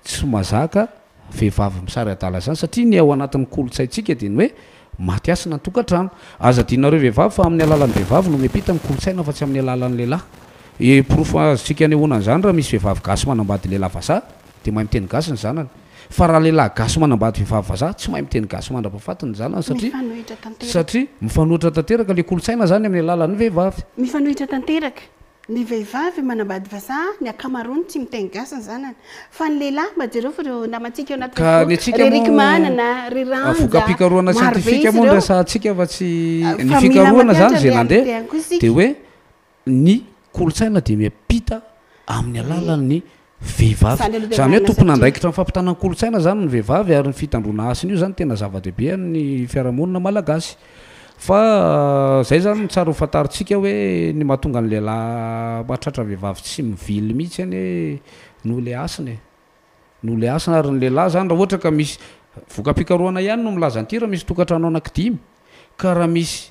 tsy mazaka vehivavy misary adala izany satria ny ao anatin'ny kolontsaintsika dia ny hoe maty hasina ny tokantrano. Aza adinonareo vehivavy fa amin'ny alalan'ny vehivavy no miampita ny kolontsaina fa tsy amin'ny alalan'ny lehilahy. E porofo azontsika anehoana an'izany raha misy vehivavy gasy manambady lehilahy vazaha dia mahay miteny gasy ny zanany. Fa raha lehilahy gasy manambady vehivavy vazaha tsy mahay miteny gasy mandra-pahafaty ny zanany satria Mifanohitra tanteraka. satria mifanohitra tanteraka ilay kolontsaina izany amin'ny alalan'ny vehivavy. Mifanohitra tanteraka. Ny vehivavy manambady vazaha ny ankamaroany tsy miteny gasy ny zanany. Fa ny lehilahy mba jereo fa ireo namantsika eo anaty Ka ny Facebook, antsika ry Rick moa Manana, ry Ranja, voka-pikarohana maro be siantifika izy moa no ireo. resahantsika fa tsy ny Fa mila fikarohana izany mampianatra izay réalité nandeha ihany koa isika. dia hoe ny kolontsaina dia miampita amin'ny alalan'ny vehivavy. Izany aloha dia Izany hoe marina satria. tompon'andraikitra amin'ny fampitana ny kolontsaina izany ny vehivavy ary ny fitandroana hasina io izany tena zava-dehibe amin'ny fiarahamonina malagasy. Fa izay izany no tsara ho fantarintsika hoe ny mahatonga ny lehilahy mahatratra vehivavy tsy mivily mihitsy anie noho ilay hasina e. Noho ilay hasina ary ny lehilahy izany raha ohatra ka misy, voka-pikarohana ihany no milaza an'ity raha misy tokantrano anankidimy ka raha misy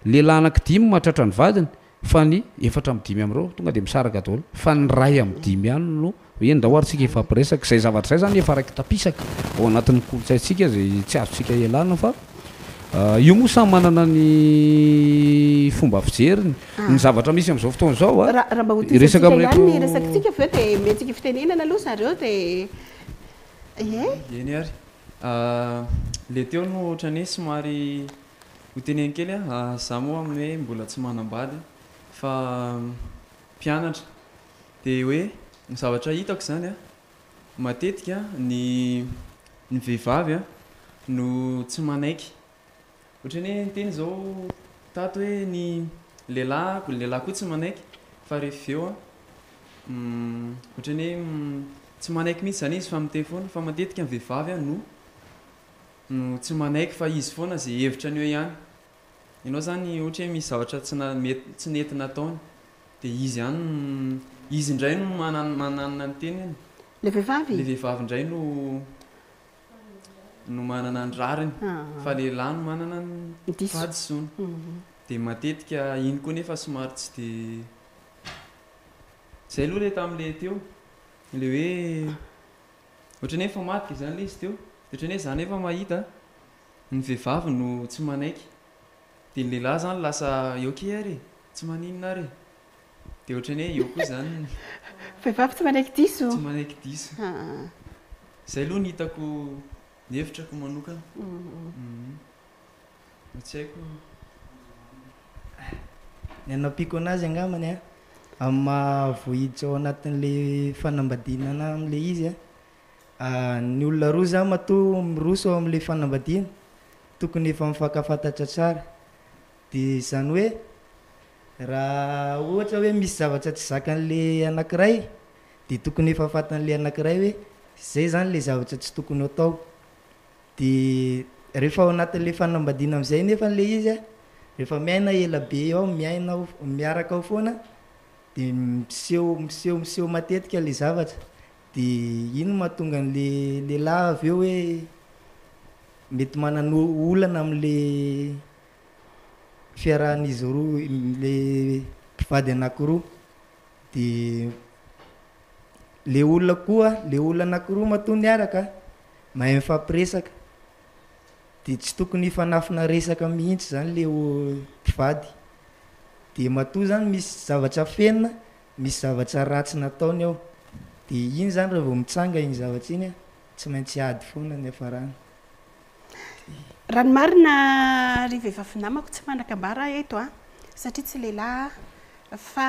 Lehilahy anankidimy mahatratra ny vadiny fa ny efatra amby dimy amin'ireo tonga dia misaraka daholo fa ny iray amby dimy ihany no hoe ndao ary tsika hifampiresaka. Izay zavatra izay izany efa raiki-tapisaka ao anatin'ny kolontsaintsika izay tsy azontsika ialana fa io moa samy manana ny fomba fijeriny. Ny zavatra misy amin'izao fotoana izao a, Raha mba hiresaka hotohizantsika ihany ny amin'ireto resakitsika avy eo dia omentsika fitenenana aloha zareo dia ie. Eny ary. Ilay teo no ohatran'ny hoe somary Ho teneno kely aho, za moa amin'ny hoe mbola tsy manambady fa mpianatra dia hoe ny zavatra hitako izany an, matetika ny ny vehivavy an no tsy manaiky, ohatran'ny hoe niteny izao tato hoe ny lehilahy ny lehilahy koa tsy manaiky fa rehefa avy eo an ohatran'ny hoe tsy manaiky mihitsy izany izy fa miteny foana fa matetika ny vehivavy an no no tsy manaiky fa izy foana ze hevitra ny eo ihany, ianao zany ohatra hoe misy zavatra tsy na mety tsy nety nataony de izy ihany no izy indray no manan mananana ny teniny, Le vehivavy? le vehivavy indray no no manana ny rariny fa lehilahy no manana ny Ny diso. fahadisoana, de matetika iny koa nefa somary tsy de zay aloha le tamle teo le hoe Ohatran'ny hoe mifamadika izany ilay izy teo. Dia ohatran'ny hoe za nefa mahita ny vehivavy no tsy manaiky. Dia ny lehilahy izany lasa ok ary e, tsy maninona ary e. Dia ohatran'ny hoe eo koa izany ny. Vehivavy tsy manaiky diso. Tsy manaiky diso. Izay aloha ny hitako, ny hevitrako manokana. Fa tsy haiko. Ny hanampiako anazy angambany an, amin'ny maha voahiditra ao anatin'ilay fanambadiana anah amin'ilay izy an. Ny olona roa zany matoa miroso ao amin'ilay fanambadiana tokony efa mifankafantatra tsara. Dia izany hoe raha ohatra hoe misy zavatra tsy zakan'ilay anankiray dia tokony efa fantan'ilay anankiray hoe izay zany ilay zavatra tsy tokony ho atao. Dia rehefa ao anatin'ilay fanambadiana amin'izay nefa ilay izy an, rehefa miaina ela be ao, miaina ao, miaraka ao foana dia miseho miseho miseho matetika ilay zavatra. Dia iny no mahatonga an'ilay lehilahy avy eo hoe mety manana olana amin'ilay fiarahan'izy roa, ilay mpivady anankiroa. Dia le olona koa, le olona anankiroa matoa niaraka mahay mifampiresaka. Dia tsy tokony hifanafina resaka mihitsy zany le mpivady. Dia matoa zany misy zavatra afenina, misy zavatra ratsy nataony ao. Dia iny zany raha vao mitsanga iny zavatra iny an, tsy maintsy ady foana ny hiafarany. Raha ny marina ry vehivavy namako tsy manan-kambara aho eto an, satria tsy lehilahy aho fa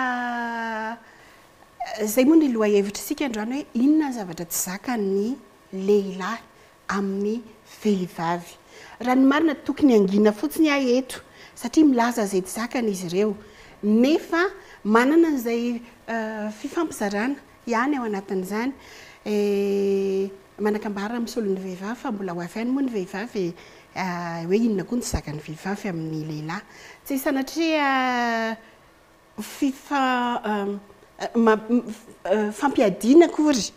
izay moa ny lohahevitr'isika androany hoe inona ny zavatra tsy zakan'ny lehilahy amin'ny vehivavy. Raha ny marina tokony hangina fotsiny aho eto satria milaza izay tsy zakany izy ireo nefa manana an'izay fifampizarana ihany ao anatin'izany. Manan-kambara misolo ny vehivavy fa mbola ho avy ihany moa ny vehivavy hoe inona koa ny tsy zakan'ny vehivavy amin'ny lehilahy. Tsy sanatria fifa fampiadiana akory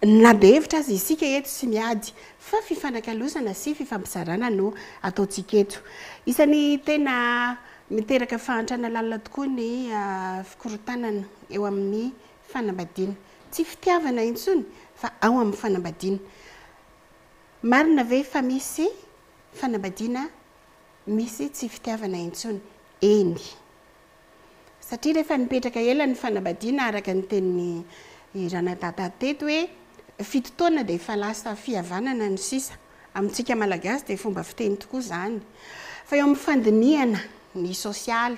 na be hevitra aza isika eto tsy miady fa fifanakalozana sy fifampizarana no ataontsika eto. Isan'ny tena miteraka fahantrana lalina tokoa ny fikorontanana eo amin'ny fanambadiana. Tsy fitiavana intsony fa ao amin'ny fanambadiana. Marina ve fa misy fanambadiana misy tsy fitiavana intsony? Eny. Satria rehefa nipetraka ela ny fanambadiana araka ny tenin'i Ranadada teto hoe fito taona dia efa lasa fihavanana no sisa. Amintsika Malagasy dia fomba fiteny tokoa izany. Fa eo amin'ny fandinihana ny sosialy,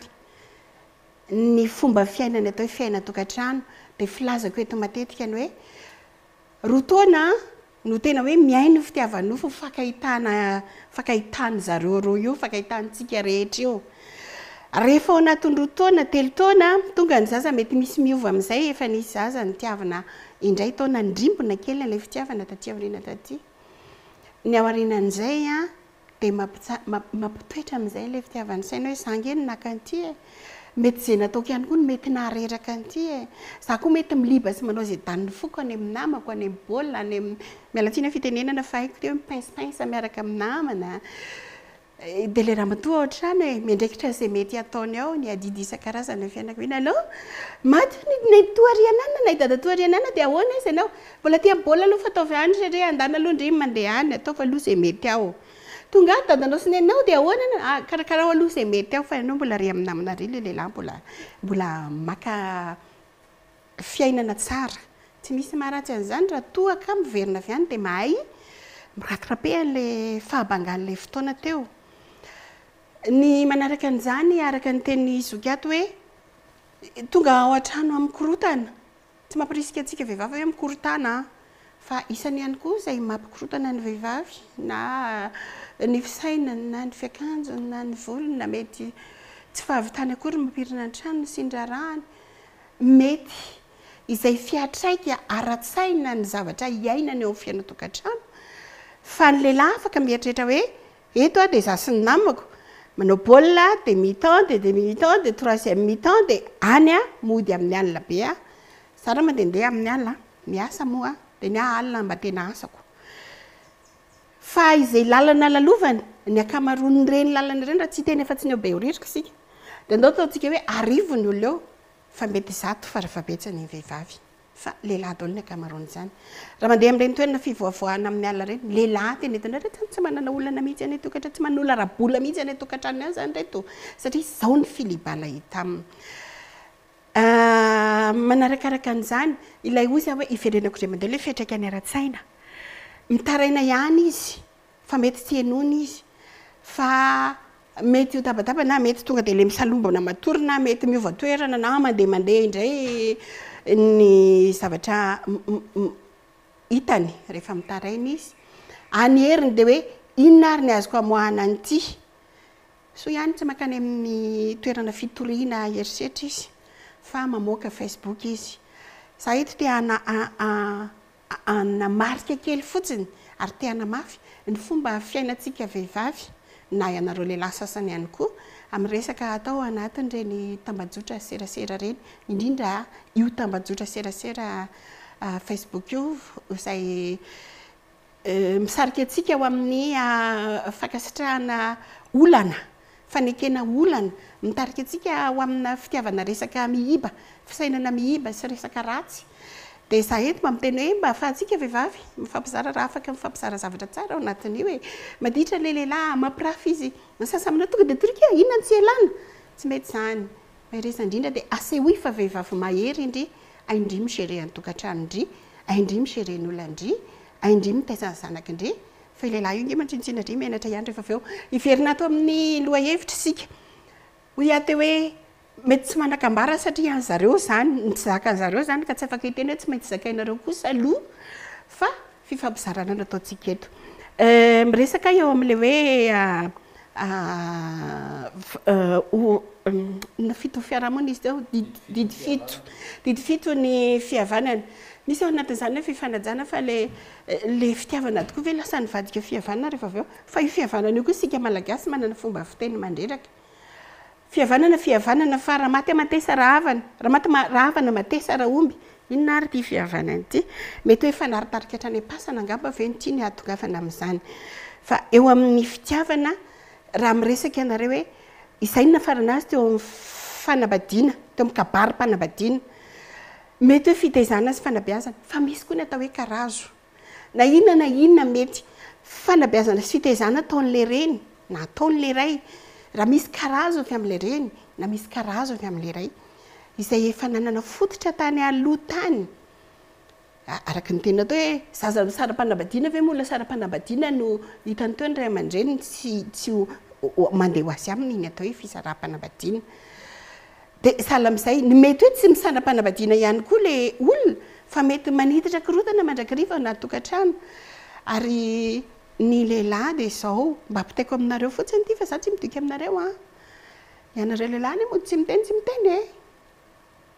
ny fomba fiainana atao hoe fiainan-tokantrano dia filazako eto matetika ny hoe roa taona no tena hoe miaino fitiava-nofo fankahitana fankahitan'ny zareo roa io, fankahitantsika rehetra io. Rehefa ao anatin'ny roa taona, telo taona, tonga ny zaza mety misy miova amin'izay, efa nisy zaza nitiavina indray taona nirimbona kely ilay fitiavana taty aoriana taty. Ny aorianan'izay an, Dia mampitsa- mampitoetra amin'izay ilay fitiavan'ny saina hoe za ange no naka an'ity e! Mety izay nataoko ihany koa no mety nahareraka an'ity e! Za koa mety miliba sy manao izay danin'ny foko any amin'ny namako, any amin'ny baolina, any amin'ny, miala tsiny amin'ny fitenenana fa haiko ity hoe mi-pince-pince miaraka amin'ny namana. Dia ilay ramatoa ao an-trano e, miandraikitra izay mety hataony ao, ny adidy isan-karazany amin'ny fianakaviana. Allo? Maty ny nenitoa ary anana na i dadatoa ary anana dia ahoana aiza ianao? Mbola aty amin'ny baolina aloha fa ataovy any ry re, andana aloha ndry mandeha any, ataovy aloha izay mety ao. Tonga ato dadanao sy neninao dia ahoana na, ah, karakarao aloha izay mety ao fa ianao mbola ary amin'ny namana ary ilay lehilahy mbola mbola maka fiainana tsara. Tsy misy maharatsy an'izany raha toa ka miverina avy any dia mahay mi-rattraper an'ilay fahabangan'ilay fotoana teo. Ny manaraka an'izany araka ny tenin'i zoky ato hoe tonga ao an-trano amin'ny korontana. Tsy mampirisika antsika vehivavy hoe mikorontana an! Fa isany ihany koa izay mampikorontana ny vehivavy na ny fisainany na ny fiakanjony na ny volony na mety tsy fahavitany akory ny mampirina ny tranony sy ny raharahany. Mety izay fiantraika ara-tsaina ny zavatra iainany eo amin'ny fiainan-tokantrano fa ny lehilahy afaka mieritreritra hoe Eto aho dia izaho sy ny namako, manao baolina dia mi-temps dia demi mi-temps dia troisième mi-temps dia any aho mody amin'ny alina be aho. Izaho raha mandehandeha amin'ny alina, miasa moa aho, dia ny ahy alina mba tena asako. Fa izay lalana lalovana, ny ankamaroan'ireny lalana ireny raha tsy hiteny afa-tsy ny ao Behoririka isika, dia andao ataontsika hoe arivo ny olona eo, fa mety zato farafahabetsany ny vehivavy. Fa lehilahy daholo ny ankamaroan'izany. Raha mandeha amin'ireny toerana fivoavoahana amin'ny alina ireny, lehilahy tena hitanao ireto izany tsy manana olana mihitsy any an-tokantrano, tsy manana olana ara-bola mihitsy any an-tokantranony any izany ireto, satria izao ny filibana hita aminy. Manarakaraka an'izany, ilay hozy aho hoe iverenako indray mandeha ilay fiantraikany ara-tsaina. Mitaraina ihany izy fa mety tsy henoina izy fa mety ho tabataba na mety tonga dia ilay misalombona matory na mety miova toerana na mandeha mandeha indray ny zavatra hitany rehefa mitaraina izy. Any heriny dia hoe inona ary ny azoko amoahana an'ity? Soa ihany tsy mankany amin'ny toerana fitoriana herisetra izy fa mamoaka Facebook izy. Za eto te hanamarika kely fotsiny ary te hanamafy ny fomba fiainantsika vehivavy na ianareo lehilahy sasany ihany koa amin'ny resaka atao anatin'ireny tambajotra serasera ireny, indrindra io tambajotra serasera Facebook io izay Misarika antsika ho amin'ny fankasitrahana olana, fanekena olana, mitarika antsika ho amina fitiavana resaka miiba, fisainana miiba sy resaka ratsy. Dia izaho eto mba miteny hoe mba ahafahantsika vehivavy mifampizara raha afaka mifampizara zavatra tsara ao anatin'io e. Maditra ilay lehilahy, mampirafy izy, ny sasany aminareo tonga dia torika, inona no tsy ialana? Tsy mety izany. Mahereza indrindra dia asehoy fa vehivavy mahery ndry, hay ndry mi-gerer ny tokantrano ndry, hay ndry mi-gerer ny olona ndry, hay ndry mitaiza ny zanaky ndry, fa io lehilahy io nge mantsintsinona ndry menatra ihany rehefa avy eo. Hiverina ato amin'ny lohahevitra isika. Hoy aho teo hoe mety tsy manan-kambara satria an zareo izany, ny tsy zakan'ny zareo izany ka tsy afaka hiteny hoe tsy maintsy zakainareo kosa aloha fa fifampizarana no ataontsika eto. Miresaka eo amin'ilay hoe inona fito fiarahamonina izy teo? Didy fito. Didy fito ny fihavanana. Misy ao anatin'izany hoe fifanajana fa ilay ilay fitiavana tokoa ve lasa nivadika fihavanana rehefa avy eo? Fa io fihavanana io koa isika Malagasy manana fomba fiteny mandreraka. Fihavanana fihavanana fa raha maty aman-tesa rahavana, raha maty rahavana matesa raomby, inona ary ity fihavanana ity? Mety hoe efa naritarika hatrany am-pasana angamba ve no tiany hahatongavana amin'izany? Fa eo amin'ny fitiavana, raha miresaka ianareo hoe izay no nafarana azy teo amin'ny fanambadiana, teo amin'ny kabarim-panambadiana, mety hoe fitaizana sy fanabeazana, fa misy koa ny atao hoe karazo. Na inona na inona mety fanabeazana sy fitaizana ataon'ilay reny na ataon'ilay ray, raha misy karazo avy amin'ilay reny na misy karazo avy amin'ilay ray, izay efa nanana fototra tany aloha tany, araka ny teny atao hoe zaza misara-panambadiana ve moa olona sara-panambadiana no hitany teo ny ray aman-dreniny tsy tsy ho mandeha ho azy aminy ny atao hoe fisaraham-panambadiana. Dia sahala amin'izay, ny mety hoe tsy misandra-panambadiana ihany koa ilay olona fa mety maniditra korontana mandrakariva ao anaty tokantrano. Ary ny lehilahy dia izao, mba ampitaiko aminareo fotsiny ity fa izaho tsy midika aminareo an! Ianareo lehilahy anie mody tsy miteny tsy miteny e!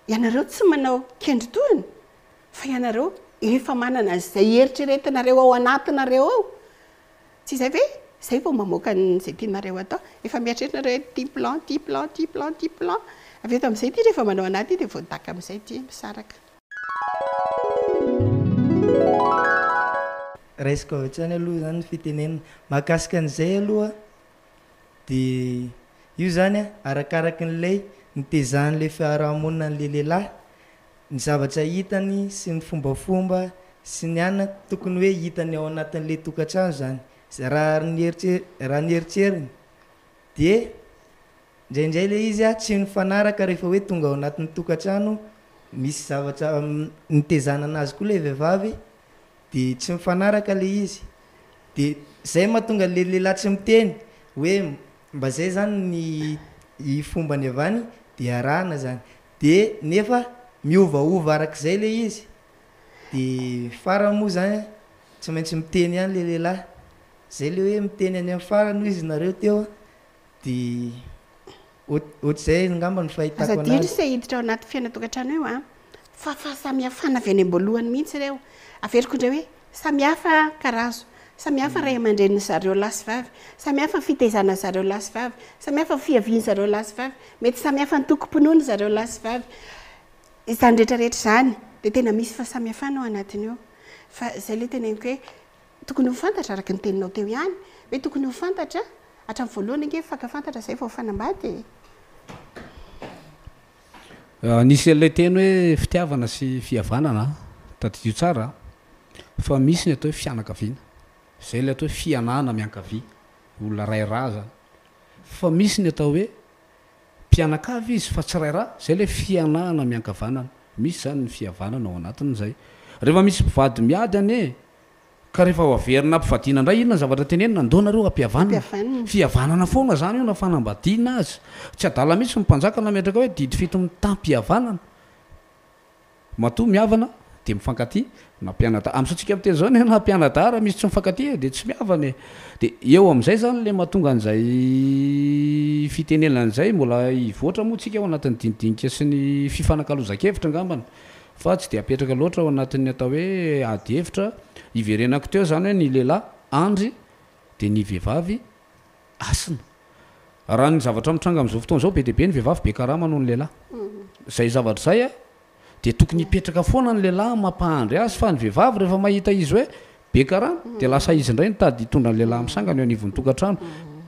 Ianareo tsy manao kendritohina fa ianareo efa manana an'izay eritreretinareo ao anatinareo ao. Tsy izay ve? Izay vao mamoaka an'izay tianareo atao. Efa mieritreritra nareo hoe ity plan, ity plan, ity plan, ity plan. Avy eto amin'izay ity rehefa manao an'ahy ity dia voadaka amin'izay ity, misaraka. Raisiko avy hatrany aloha izany ny fitenenana. Mahakasika an'izay aloha dia io izany an, arakarakin'ilay nitezan'ilay fiarahamonina an'ilay lehilahy Ny zavatra hitany sy ny fombafomba sy ny anona tokony hoe hitany ao anatin'ilay tokantrano izany. Raha ny eritre- raha ny eritreriny dia indraindray ilay izy tsy mifanaraka rehefa hoe tonga ao anatin'ny tokantrano misy zavatra nitezana anazy koa ilay vehivavy dia tsy mifanaraka ilay izy. Dia izay mahatonga ilay lehilahy tsy miteny hoe mba izay izany ny i fombany avy any dia arahana izany. De nefa miovaova arak'izay le izy de farany moa zany tsy maintsy miteny ihany le lehilahy, zay le hoe miteny any amin'ny farany hoy izy nareo teo de ohatr'izay angamba no Aza fahitako adino anazy. se hiditra ao anaty fiainan-tokantrano io an! Fa fahasamihafana avy any am-boalohany mihitsy ireo. Averiko indray hoe samy hafa karazo, samy hafa ray aman-drenin'ny zareo lahy sy vavy, samy hafa ny fitaizana zareo lahy sy vavy, samy hafa ny fiavian'ny zareo lahy sy vavy, mety samy hafa ny tokom-pinoana zareo lahy sy vavy. Izany rehetra rehetra izany dia tena misy fahasamihafana ao anatin'io. Fa izay ilay teneniko hoe tokony ho fantatra araka ny teninao teo ihany hoe tokony ho fantatra hatramin'ny voalohany ange mifankafantatra izay vao mifanambady e. Nisy an'ilay teny hoe fitiavana sy fihavanana, tadidio tsara fa misy ny atao hoe fianakaviana, izay ilay atao hoe fianahana miankavia, olona ray rà zany, fa misy ny atao hoe mpianakavy izy fa tsy ray rà, izay ilay fianahana miankavanana, misy izany ny fihavanana ao anatin'izay. Rehefa misy mpivady miady anie Ka rehefa ho averina ampivadiana indray inona ny zavatra tenenina? Ndao nareo ampihavanina. Ampihavanina. Fihavanana foana zany io na fanambadiana aza. Tsy adala mihitsy ny mpanjaka nametraka hoe didy fito mitam-pihavanana. Matoa mihavana. dia mifankatia na mpianadahy, amin'izao tsika miteny izao anie na mpianadahy raha misy tsy mifankatia dia tsy mihavana e! Dia eo amin'izay izany ilay mahatonga an'izay fitenenana izay, mbola hivoatra moa tsika ao anatin'ny dinidinika sy ny fifanakalozan-kevitra angambany fa tsy dia apetraka loatra ao anatin'ny atao hoe ady hevitra, hiverenako teo izany hoe ny lehilahy andry dia ny vehivavy hasina. Raha ny zavatra mitranga amin'izao fotoana izao be dia be ny vehivavy be karama noho ny lehilahy. Izay zavatra izay dia tokony hipetraka foana ny lehilahy mampahandry azy fa ny vehivavy rehefa mahita izy hoe be karama dia lasa izy indray mitady hitondra ny lehilahy misangana eo anivon'ny tokantrano.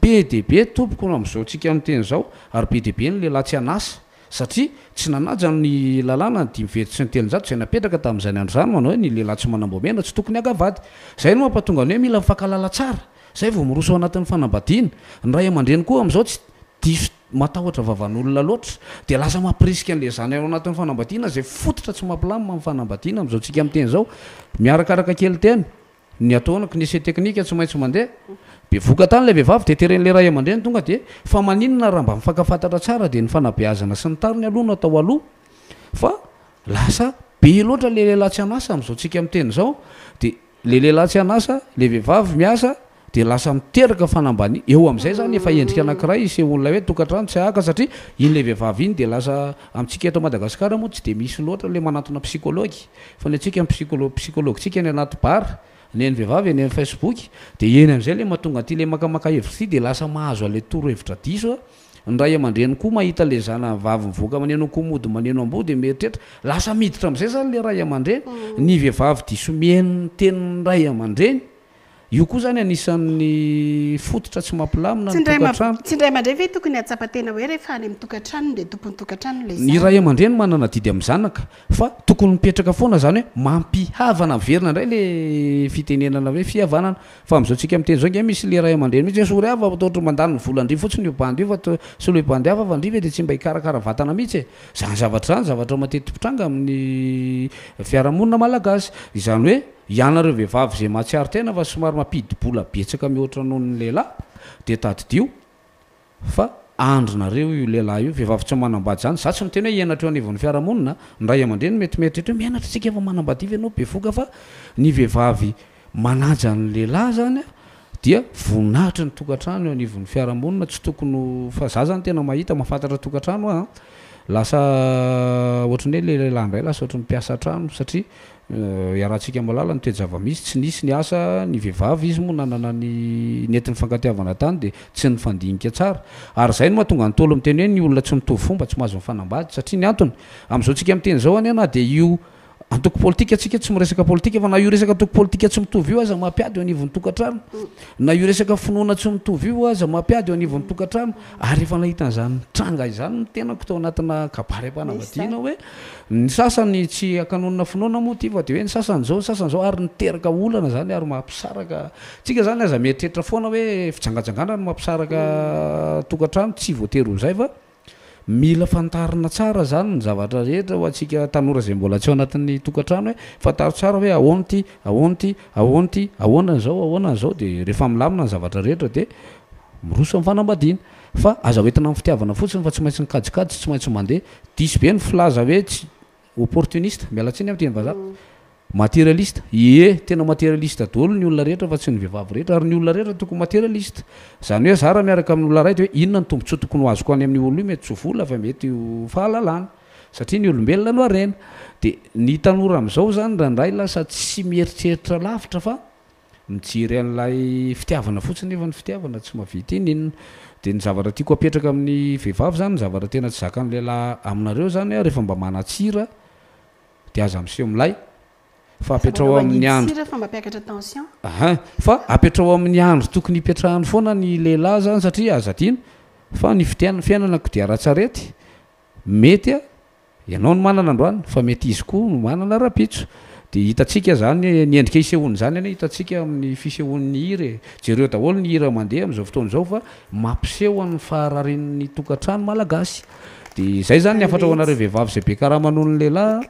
Be dia be tompoko no amin'izao tsika miteny izao ary be dia be ny lehilahy tsy an'asa satria tsy nanaja ny lalàna ny 385 izay napetraka tamin'izany andro izany manao hoe ny lehilahy tsy manam-boamena tsy tokony haka vady. Izay no mampatonga ny hoe mila mifankahalala tsara izay vao miroso ao anatin'ny fanambadiana. Ny ray aman-dreny koa amin'izao tsy diso matahotra vavan'olona loatra dia lasa mampirisika an'ilay zanany ao anatin'ny fanambadiana izay fototra tsy mampilamina ny fanambadiana amin'izao tsika miteny izao. Miarakaraka kely teny ny ataonako ny essai technique tsy maintsy mandeha. Bevoka tany ilay vehivavy dia teren'ilay ray aman-dreny tonga dia fa maninona raha mba mifankafantatra tsara dia ny fanabeazana sy ny tariny aloha no atao aloha fa lasa be loatra ilay lehilahy tsy an'asa amin'izao tsika miteny izao dia Le lehilahy tsy an'asa, le vehivavy miasa dia lasa miteraka fanambaniana, eo amin'izay zany efa endrika anankiray isehoan'ilay hoe tokantrano tsy hahaka satria iny le vehivavy iny dia lasa, amintsika eto Madagasikara moa tsy dia misy loatra le manantona psychologue fa ny antsika ny psycholo- psychologue-tsika any anaty bar, ny an'ny vehivavy eny amin'ny facebook, dia eny amin'izay le mahatonga an'ity le makamaka hevitra ity dia lasa mahazo an'ilay torohevitra diso a. Ny ray aman-dreny koa mahita le zanany vavy mivoaka maneno akoho mody maneno amboa dia mieritreritra, lasa miditra amin'izay zany le ray aman-dreny, ny vehivavy diso mihaino ny tenin'ny ray aman-dreny, io koa zany anisan'ny fototra tsy mampilamina ny tokantrano. Tsy ny ray aman-dreny ve tokony hahatsapa tena hoe rehefa any amin'ny tokantranony dia tompon'ny tokantrano ilay Ny zanany? ray aman-dreny manana adidy amin'ny zanaka fa tokony mipetraka foana zany hoe mampihavana, miverina indray le fitenenana hoe fihavanana. Fa amin'izao tsika miteny izao ange misy le ray aman-dreny mihitsy hoe sory hafa fa toa ohatry ny mandany ny volan-dry fotsiny io bandy io fa toa soloy bandy hafa fa ndry ve dia tsy mba hikarakara vatana mihitsy e! Izany zavatra izany zavatra mateti-pitranga amin'ny fiarahamonina malagasy. Izany hoe ianareo vehivavy izay mahatsiaro tena fa somary mampidi-bola betsaka mihoatra noho ny lehilahy dia tadidio Fa andrinareo io lehilahy io, vehivavy tsy manambady zany, za tsy miteny hoe hianatra eo anivon'ny fiarahamonina, ny ray aman-dreny mety mieritreritra hoe mianatra tsika efa manambady ve ianao bevoka fa ny vehivavy manaja ny lehilahy zany dia voninahitry ny tokantrano eo anivon'ny fiarahamonina, tsy tokony ho, fa za zany tena mahita mahafantatra tokantrano aho an, lasa ohatran'ny hoe le lehilahy indray lasa ohatran'ny mpiasa trano satria Iarahantsika mahalala ny toe-java-misy, tsy nisy ny asa, ny vehivavy izy moa nanana ny nentin'ny fankatiavana tany dia tsy nifandinika tsara. Ary izay no mahatonga ny Ntaolo miteny hoe ny olona tsy mitovy fomba tsy mahazo mifanambady satria ny antony, amin'izao tsika miteny izao anie na dia io antoko politika tsika tsy miresaka politika fa na io resaka antoko politika tsy mitovy io aza mampiady eo anivon'ny tokantrano, na io resaka finoana tsy mitovy io aza mampiady eo anivon'ny tokantrano, ary efa nahita an'izany tranga izany ny tenako tao anatina kabary am-panambadiana hoe Ny sasany tsy akanonina finoana moa ity fa dia hoe ny sasany izao, ny sasany izao ary niteraka olana izany ary mampisaraka. Tsika izany aza mieritreritra foana hoe fijangajangana no mampisaraka tokantrano, tsy voatery ho izay fa mila fantarina tsara izany ny zavatra rehetra ho antsika tanora izay mbola tsy ao anatin'ny tokantrano hoe fantaro tsara hoe ahoana ity, ahoana ity, ahoana ity, ahoana izao, ahoana izao dia rehefa milamina ny zavatra rehetra dia miroso amin'ny fanambadiana. Fa aza hoentina amin'ny fitiavana fotsiny fa tsy maintsy ny kajikajy tsy maintsy mandeha. Diso be ny filaza hoe tsy opportuniste, miala tsiny amin'ny teny vazaha, materialiste, ie tena materialiste daholo ny olona rehetra fa tsy ny vehivavy rehetra ary ny olona rehetra tokony materialiste. Izany hoe za raha miaraka amin'ny olona iray dia hoe inona ny tombotsoa tokony ho azoko any amin'io olona io, mety tsy ho vola fa mety ho fahalalana satria ny olombelona no harena. Dia ny tanora amin'izao izany indraindray lasa tsy mieritreritra lavitra fa Mijery an'ilay fitiavana fotsiny nefa ny fitiavana tsy mahavita ininona. Dia ny zavatra tiako apetraka amin'ny vehivavy zany, ny zavatra tena tsy zakan'ny lehilahy aminareo zany an, rehefa mba manan-tsira dia aza miseho milay fa Aza apetraho manao amin'ny mangidy andro sira fa mampiakatra tension. Ahin, fa apetraho amin'ny andro tokony hipetrahany foana ny lehilahy zany satria aza adino fa ny fitian- fiainana kodiaran-tsarety mety an, Ianao no manana androany fa mety izy koa no manana rahampitso. Dia hitantsika izany, ny endrika isehoan'izany anie hitantsika amin'ny fisehoan'ny hira e. Jereo daholo ny hira mandeha amin'izao fotoana izao fa mampiseho an'ny fahararin'ny tokantrano malagasy. Dia izay izany ny hafatra ho anareo vehivavy izay be karama noho ny lehilahy.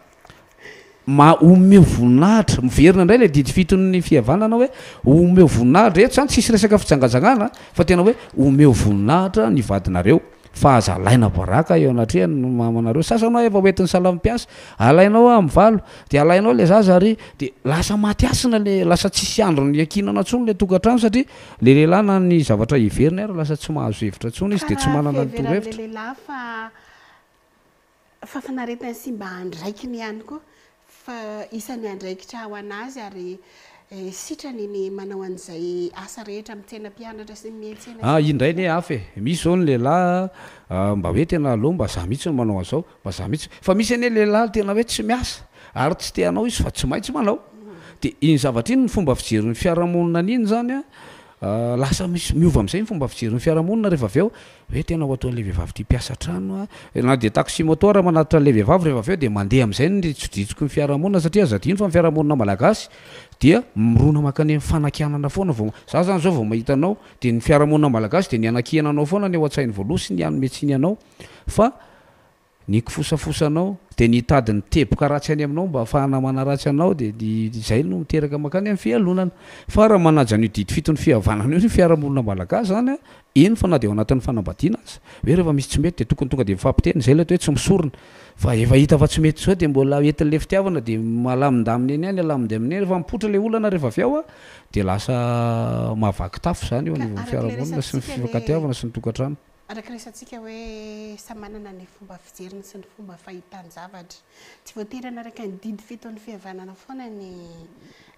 Ma omeo voninahitra, miverina indray ilay didy fiton'ny fihavanana hoe omeo voninahitra, eto izany tsisy resaka fijangajangana fa tena hoe omeo voninahitra ny vadinareo. Fa aza alaina baraka eo anatrehany ny mamanareo. Sasany hoa efa hoentin'ny salamo mpiasa, alainao hoa amin'ny valo, dia alainao ilay zaza ary dia lasa maty hasina le, lasa tsisy androny iankinana intsony ilay tokantrano satria le lehilahy na ny zavatra heveriny ary lasa tsy mahazo hevitra intsony izy Ka dia tsy raha manana ny fiheveran'ilay torohevitra. lehilahy fa Fahafinaretany sy mba andraikiny ihany koa fa isan'ny andraikitra ho an'azy ary sitrany ny manao an'izay asa rehetra mitsena mpianatra sy miantsena sy Ah, ny iny indray sisa. anie hafa e! Misy izao ny lehilahy mba hoe tena aleo mba za mihitsy no manao an'izao, mba za mihitsy. Fa misy anie lehilahy tena hoe tsy miasa ary tsy te hanao izy fa tsy maintsy manao. Dia iny zavatra iny ny fomba fijerin'ny fiarahamonina an'iny izany an, lasa misy miova amin'izay ny fomba fijerin'ny fiarahamonina rehefa avy eo. Hoe tena ho ataon'ilay vehivavy ity mpiasa trano a! Na dia taxi moto ara manatitra an'ilay vehivavy rehefa avy eo dia mandeha amin'izay ny ritsodritsoky ny fiarahamonina satria aza adino fa ny fiarahamonina malagasy dia mirona mankany amin'ny fanakianana foana vao za zany zao vao mahita anao dia ny fiarahamonina malagasy dia ny hanakiana anao foana ny ao an-tsainy voaloha sy ny hanome tsiny anao fa Ny kifosafosanao, dia ny hitady ny teboka ratsy any aminao mba hahafahana manaratsy anao, dia ny izay no miteraka mankany amin'ny fialonana. Fa raha manaja an'io didy fiton'ny fihavanana io ny fiarahamonina malagasy izany an, eny fa na dia ao anatin'ny fanambadiana aza, hoe rehefa misy tsy mety dia tokony tonga dia mifampiteny, izay ilay atao hoe tsy misorona. Fa efa hita fa tsy mety izao dia mbola entin'ilay fitiavana dia malamindamina eny ihany, alamindamina eny, rehefa mipoitra ilay olana rehefa avy ao an, dia lasa mahavaky tafo izany eo Ka anivon'ny araka ilay fiarahamonina sy ny resatsika ilay fifankatiavana sy ny tokantrano. Araka ny resatsika hoe samy manana ny fomba fijeriny sy ny fomba fahitany zavatra. Tsy voatery hanaraka ny didy fiton'ny fihavanana foana ny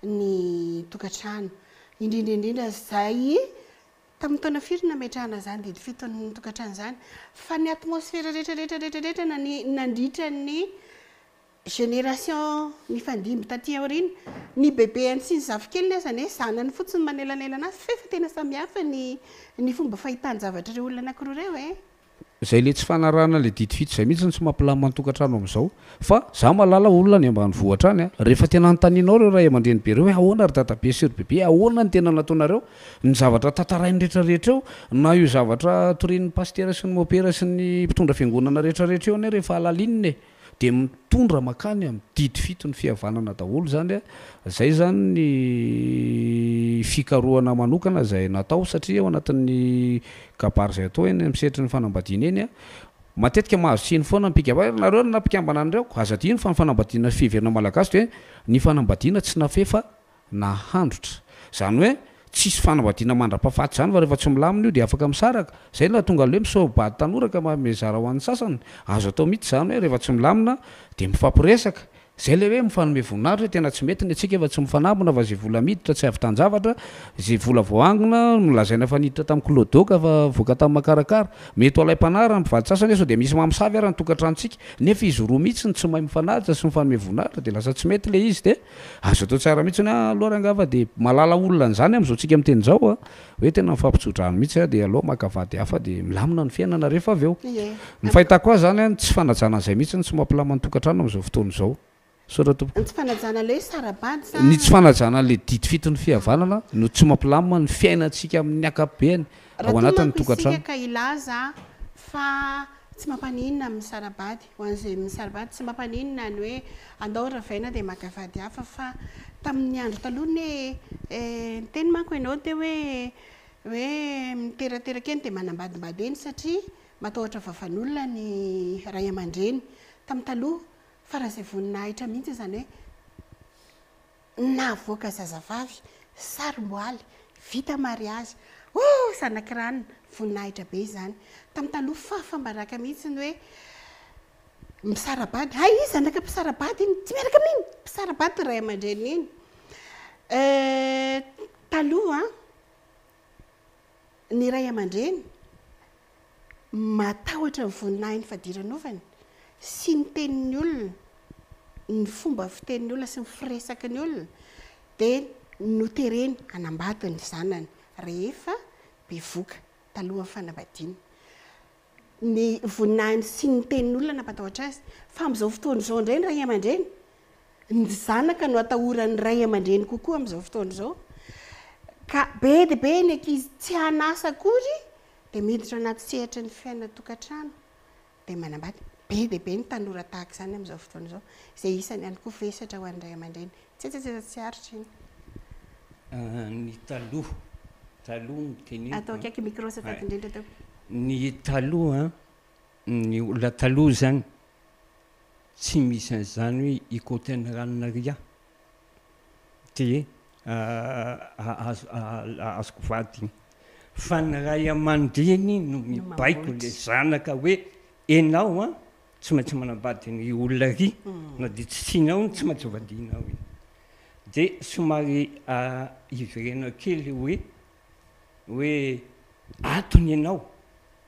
ny tokantrano. Indrindra indrindra izay tamin'ny taona firy nametrahana izany didy fiton'ny tokantrano izany. Fa ny atmosfera rehetra rehetra rehetra rehetra na ny nandritra ny Génération nifandimby taty aoriana, ny bebeany sy ny zafikeliny aza anie zanany fotsiny manelanelana azy f'efa tena samihafa ny ny fomba fahitan-javatra ireo olona anakiroa ireo e! Zay le tsy fanarahana le didy fito zay mihitsy no tsy mampilamina ny tokantrano amizao fa za mahalala olona any ambanivohitra any a, rehefa tena anontanianao reo ray aman-dreny be reo hoe ahoana ry dadabe sy ry bebe ahoana ny tena nataonareo, ny zavatra tantarainy retraretra eo na io zavatra torian'ny pasitera sy ny mopera sy ny mpitondra fiangonana retraretra eo anie rehefa halalinina e! Dia mitondra makany amin'ny didy fito ny fihavanana daholo izany a! Izay izany ny fikarohana manokana izay natao satria ao anatin'ny kabary izay atao eny amin'ny sehatry ny fanambadiana eny a, matetika mahazo tsiny foana ny mpikambana hoe nareo no nampikambana an'ireo, aza adino fa ny fanambadiana sy fiheverana malagasy dia ny fanambadiana tsy nafehy fa nahandrotra. Izany hoe tsisy fanambadiana mandra-pahafaty izany fa rehefa tsy milamina io dia afaka misaraka. Izay no nahatonga an'ilay hoe misaobady tanora ka mizara ho an'ny sasany. Azo atao mihitsy izany hoe rehefa tsy milamina dia mifampiresaka. Izay ilay hoe mifanome voninahitra hoe tena tsy mety ny antsika fa tsy mifanambina fa izay vola miditra tsy ahavitan-javatra, izay vola voaangona no lazaina fa niditra tamin'ny clodoka fa voaka tamin'ny makarakara. Mety ho alaim-panahy raha ny mpivady sasany hoe sao dia misy mamosavy ary ny tokantranontsika nefa izy roa mihitsy no tsy mahay mifanaja sy mifanome voninahitra dia lasa tsy mety ilay izy dia Azo atao tsara mihitsy ny hoe aleo rangaha fa dia mahalala olona an'izany amin'izao tsika miteny izao a, hoe tena mifampitso-drano mihitsy a, dia aleo maka vady hafa dia milamina ny fiainana rehefa avy eo. Ny fahitako azy izany a, ny tsy fanajana an'izay mihitsy no tsy mampilamina ny tokantrano amin'izao fotoana izao. Misaotra tompoko. Ny tsy fanajana ilay hoe sara-bady sa? Ny tsy fanajana an'ilay didy fiton'ny fihavanana no tsy mampilamina ny fiainantsika amin'ny ankapobeny Raha ao toa anatin'ny manko isika tokantrano. ka hilaza fa tsy mampaninona amin'ny sara-bady, ho an'izay misara-bady tsy mampaninona ny hoe andao ravaina dia maka vady hafa fa tamin'ny andro taloha anie niteny manko ianao teo hoe hoe miterateraka eny dia manambadimbady eny satria matahotra vavan'olona ny ray aman-dreny tamin'ny taloha faran'izay voninahitra mihitsy izany hoe Navoaka zazavavy, sarom-boaly, vita mariazy. Oh! Zanak'i Rana, voninahitra be izany. Tamin'ny taloha fahafambaraka mihitsy ny hoe misara-bady. Hay izy zanaka mpisara-bady iny, tsy miaraka amin'iny! Mpisara-bady ry ray aman-dreniny iny. Eh, taloha ny ray aman-dreny matahotra ny voninahiny fadiranovana sy ny tenin'ny olona, ny fomba fitenin'ny olona sy ny firesaky ny olona dia notereny hanambady ny zanany rehefa bevoka talohan'ny fanambadiana. Ny voninahiny sy ny tenin'ny olona nampatahotra azy. Fa amin'izao fotoana izao indray ny ray aman-dreny, ny zanaka no atahoran'ny ray aman-dreny kokoa amin'izao fotoana izao. Ka be dia be ny ankizy tsy an'asa akory dia miditra anaty sehatry ny fiainan-tokantrano dia manambady. Be dia be ny tanora tahaka izany amin'izao fotoana izao, izay isany ihany koa vesatra ho an'ny ray aman-dreny. Tsetsatsetsa tsy aritra iny. Ny taloha, taloha no teneniko Atao an. akaiky micro azafady indrindra tompoko. Ny taloha an. Ny olona taloha izany tsy misy an'izany hoe hikaoty an'i ranona ry aho dia azoko vady iny. Fa ny ray aman-dreny no mibaiko ilay zanaka hoe enao an tsy maintsy manambady ny olona ry na dia tsy tianao iny tsy maintsy vadianao iny. Dia somary hiverena kely hoe hoe ato ny enao,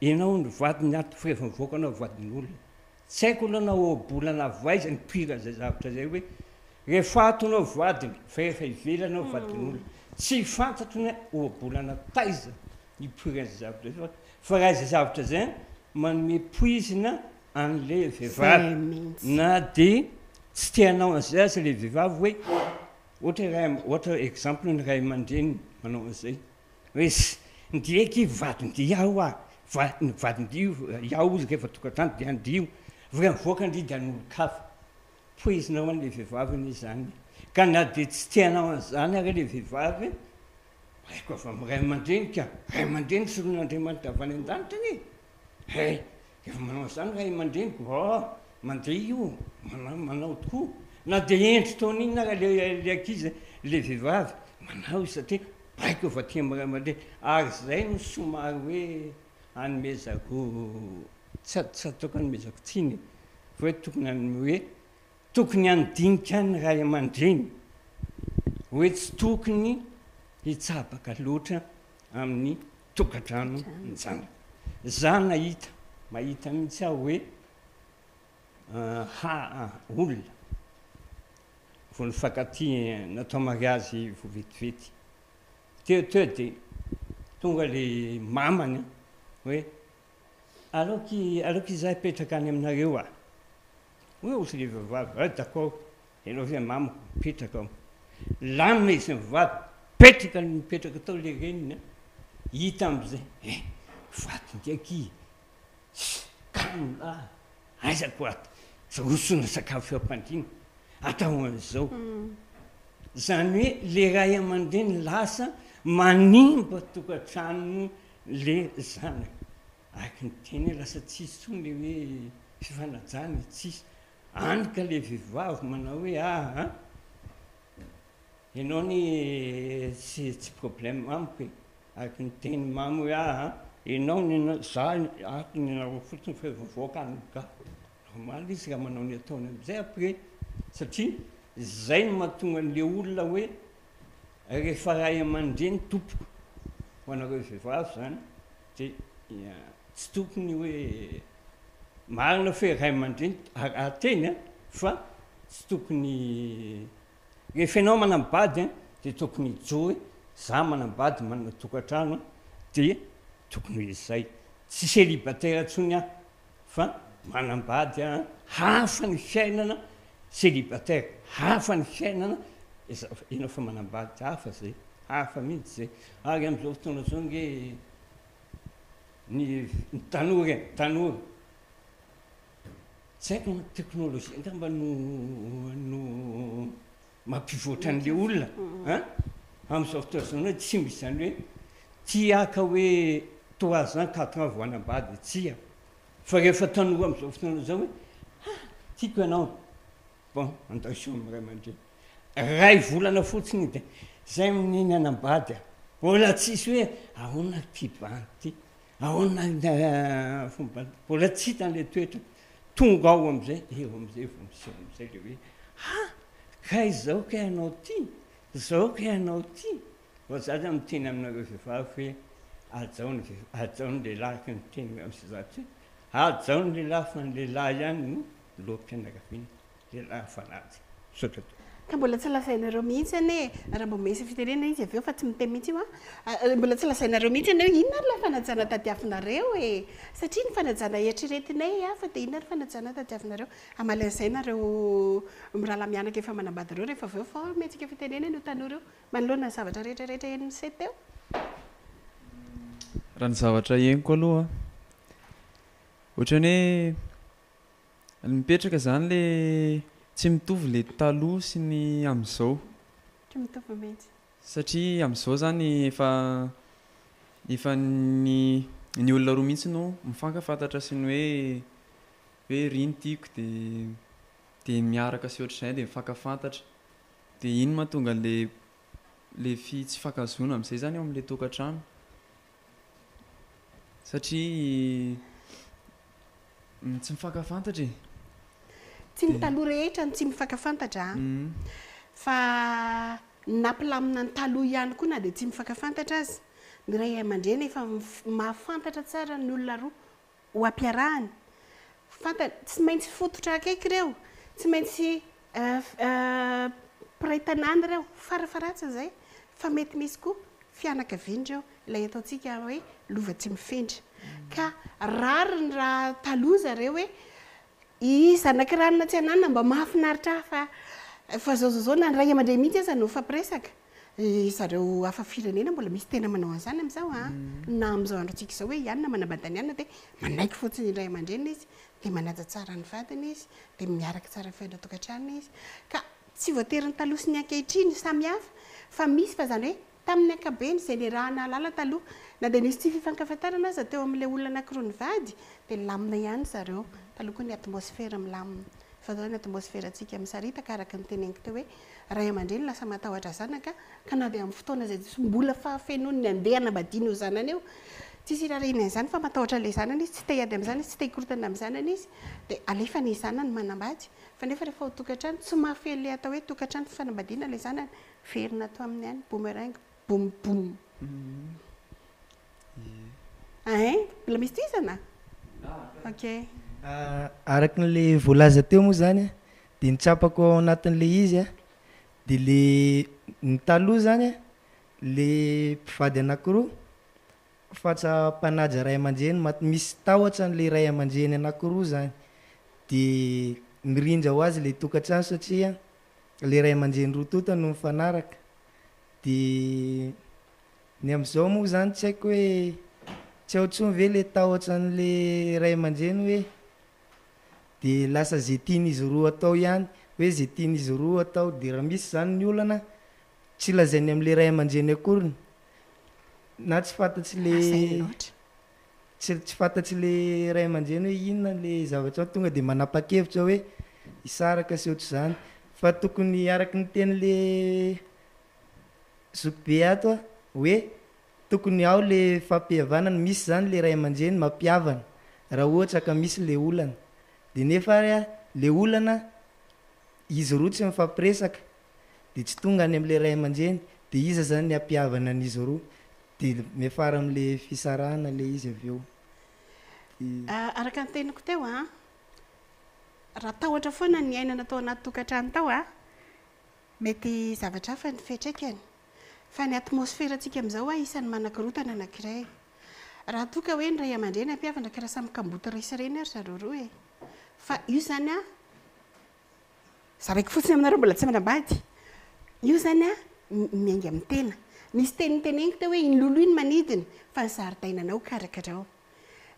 enao no vadiny ato fa rehefa mivoaka anao vadin'olona. Tsy haiko aloha na ohabolana avy aiza nipoiran'izay zavatra izay hoe rehefa ato anao vadiny fa rehefa ivelany anao vadin'olona. Tsy fantatro ny ohabolana taiza nipoiran'izay zavatra izay fa raha izay zavatra izay an, manome poizina an'ilay vehivavy na dia tsy te hanao an'izay aza ilay vehivavy hoe Ohatra ray ohatra exemple ny ray aman-dreny manao an'izay hoe s ndry akia vadin-dry aho ah, va- ny vadin-dry iaho ozy rehefa tokantrano dia an-dry io, vao mivoaka ndry dia an'olon-kafa. Poizina ho an'ilay vehivavy anie izany e. Ka na dia tsy te hanao an'izany ary ilay vehivavy, baiko avy amin'ny ray aman-dreny ka, ray aman-dreny solon'Andriamanitra avy any an-danitra anie e. Hay! Rehefa manao an'izany ray aman-dreniko, oh! mandeha io, manao, manao tokoa. Na dia hendry taona inona ary ilay, ilay ankizy, ilay vehivavy, manao izy satria baiko avy aty amin'ny ray aman-dreny. Ary izay no somary hoe anomezako, tsy, tsy ataoko anomezako tsiny e, fa hoe tokony hanome hoe, tokony handinika ny ray aman-dreny hoe tsy tokony hitsabaka loatra amin'ny tokantrano ny zanaka. Za nahita, mahita mihitsy aho hoe ha olona vao nifankatia natao mariazy vao vetivety. Teo teo dia tonga le mamany hoe aleoko aleoko izaho hipetraka any aminareo ah. Hoy ozy le vehivavy, ah d'accord. Ianao ve mamako mipetraka ao. Lamina izy mivady, mipetraka nipetraka tao le reniny an, hita amizay, eh vadiny akia, tss kamo lahy, aiza ko ato, rosoana sakafo eo am-pandriana, atao an'izao. Zany hoe le ray aman-dreny lasa manimba tokantrano le zanaka. Araka ny teny hoe lasa tsisy intsony le hoe fifanajana e, tsisy. Any ka le vehivavy manao hoe aa enao anie tsy tsy problème amiko e, araka ny tenin'i mamy hoe aa enao ny za ato ny anareo fotsiny fa efa mivoaka any ka, normal izy raha manao ny ataony amizay après satria zay no mahatonga an'le olona hoe rehefa ray aman-dreny tompoko ho anareo vehivavy zany de tsy tokony hoe Marina fe ray aman-dreny araha-teny an, fa tsy tokony, rehefa ianao manambady an, dia tokony hijoro hoe za manambady manana tokantrano an, dia tokony ho izay, tsy célibataire intsony aho fa manambady aho an, hafa ny fiainana célibataire, hafa ny fiainana ianao efa manambady, hafa zay, hafa mihitsy zay, ary amin'izao fotoana izao ange Ny tanora e, tanora. Tsy haiko na teknolojia angamba no no mampivoatra an'le olona an! Amin'izao fotoana izao hoe tsy misy izany hoe tia haka hoe trois ans, quatre ans vao hanambady, tsia. Fa rehefa tanora amin'izao fotoana izao hoe ha! tiako ianao, bon andao hiseho amin'ny ray aman-dreny. Iray volana fotsiny dia zay neny hanambady a! Mbola tsisy hoe ahoana ity bandy ity, ahoana ny fomba, mbola tsy hita an'ilay toetra. Tonga ao amin'izay, eo amin'izay vao miseho amin'izay ilay hoe ha! Kay izao kay ianao ity, izao kay ianao ity. Fa za zany miteny aminareo vehivavy hoe hajao ny vehivavy, hajao ny lehilahy araka ny teny amin'izay zavatra hoe hajao ny lehilahy fa ny lehilahy ihany no loham-pianakaviana. Lehilahy fanaja. Misaotra tompoko. Ka mbola tsy lazainareo mihitsy anie, raha mba omesy fitenenana izy avy eo fa tsy miteny mihitsy io an, mbola tsy lazainareo mihitsy anie hoe inona ary ilay fanajana tadiavinareo e! Satria ny fanajana eritreretinay hafa dia inona ary fanajana tadiavinareo? Hamaly an'izay nareo mirahalahy mianaka efa manambady ireo rehefa avy eo fa omentsika fitenenana io tanora io manoloana ny zavatra rehetra rehetra henon'i se teo. Raha ny zavatra henoko aloha, ohatran'ny hoe Mipetraka zany le tsy mitovy le taloha sy ny amizao. Tsy mitovy mihitsy. Satria amizao zany efa efa ny ny olona roa mihitsy no mifankafantatra sy ny hoe hoe ry no tiako de de miaraka sy ohatr'izay de mifankafantatra de iny mahatonga an'le le fi tsy fifankahazoana amin'izay zany eo amin'le tokantrano satria tsy mifankafantatra e. Tsy ny taloha rehetra no tsy mifankafantatra an! Fa ny nampilamina ny taloha ihany koa na dia tsy mifankafantatra aza, ny ray aman-dreny efa mahafantatra tsara ny olona roa ho ampiarahana. Fantany, tsy maintsy fototra akaiky ireo, tsy maintsy mpiray tanàna ireo, farafaharatsiny izay, fa mety misy koa fianakaviana ireo, ilay ataontsika hoe lova tsy mifindra. Ka rariny raha taloha zareo hoe i zanak'i ranona tsy ananona mba mahafinaritra ahy fa fa zao zao zao na ny ray aman-dreny mihitsy aza no mifampiresaka. Ry zareo hafa firenena mbola misy tena manao an'izany amin'izao an! Na amin'izao androntsika izao hoe i anona manambady an'i anona dia manaiky fotsiny ny ray aman-dreniny izy, dia manaja tsara ny vadiny izy, dia miaraka tsara amin'ny fiainana-tokantrano izy. Ka tsy voatery ny taloha sy ny ankehitriny samy hafa fa misy fa izany hoe tamin'ny ankabeny izay niaraha-nahalala taloha na dia nisy tsy fifankafantarana aza teo amin'ilay olona anankiroa nivady dia nilamina ihany zareo. Taloha koa ny atmosfera milamina fa izao ny atmosferantsika misaritaka araka ny teneniko teo hoe Ray aman-dreny lasa matahotra zanaka ka na dia amin'ny fotoana izay tsy mbola fahafenoan'ny andeha hanambadiana io zanany io, tsisy irariany an'izany fa matahotra ilay zanany izy, tsy te hiady amin'ny zanany izy, tsy te hikorontana amin'ny zanany izy, dia alefany ny zanany manambady, fa nefa rehefa ao tokantrano tsy mahafehy ilay atao hoe tokantrano fanambadiana ilay zanany, verina ato aminy ihany, boomerang, boum boum. Ein, mbola misy tohizana? Ok. Araka an'le voalaza teo moa zany a, de ny tsapako ao anatin'le izy a, de le ny taloha zany a, le mpivady anakiroa fatsa mpanaja ray aman-dreny mat- misy tahotra an'le ray aman-dreny anakiroa zany, de mirindra ho azy le tokantrano satria le ray aman-dreny roa tonta no mifanaraka, de Ny amin'izao moa izany tsy haiko hoe tsy ao intsony ve le tahotra an'le ray aman-dreny hoe de lasa ze tian'izy roa atao ihany, hoe ze tian'izy roa atao de raha misy izany ny olana tsy lazainy amin'le ray aman-dreny akoriny na tsy fantatr'le Lazainy loatra. tsy tsy fantatr'le ray aman-dreny hoe inona le zavatra ao tonga de manapa-kevitra hoe hisaraka sy ohatr'izany fa tokony araka ny tenin'le Zoky be ato a, hoe tokony ao le fampihavanana, misy zany le ray aman-dreny mampihavana raha ohatra ka misy le olana, de nefa ary a le olana izy roa tsy mifampiresaka de tsy tonga any amle ray aman-dreny de iza zany ny hampihavana an'izy roa de miafara amle fisarahana le izy avy eo. De. Araka ny teniko teo a, raha tahotra foana ny niainana tao anaty tokantrano tao a, Mety zavatra hafa ny fiantraikany, fa ny atmosferantsika amin'izao hoa isan'ny manakorontana anankiray. Raha toa ka hoe ny ray aman-dreny hampihavana ka raha samy kamboty ray sy reny ary zareo roa e! Fa io izany an, zaraiko fotsiny aminareo mbola tsy manambady, io izany an miainga amin'ny tena. Nisy teny noteneniko teo hoe iny lolo iny manidina fa ny zaridainanao karakarao.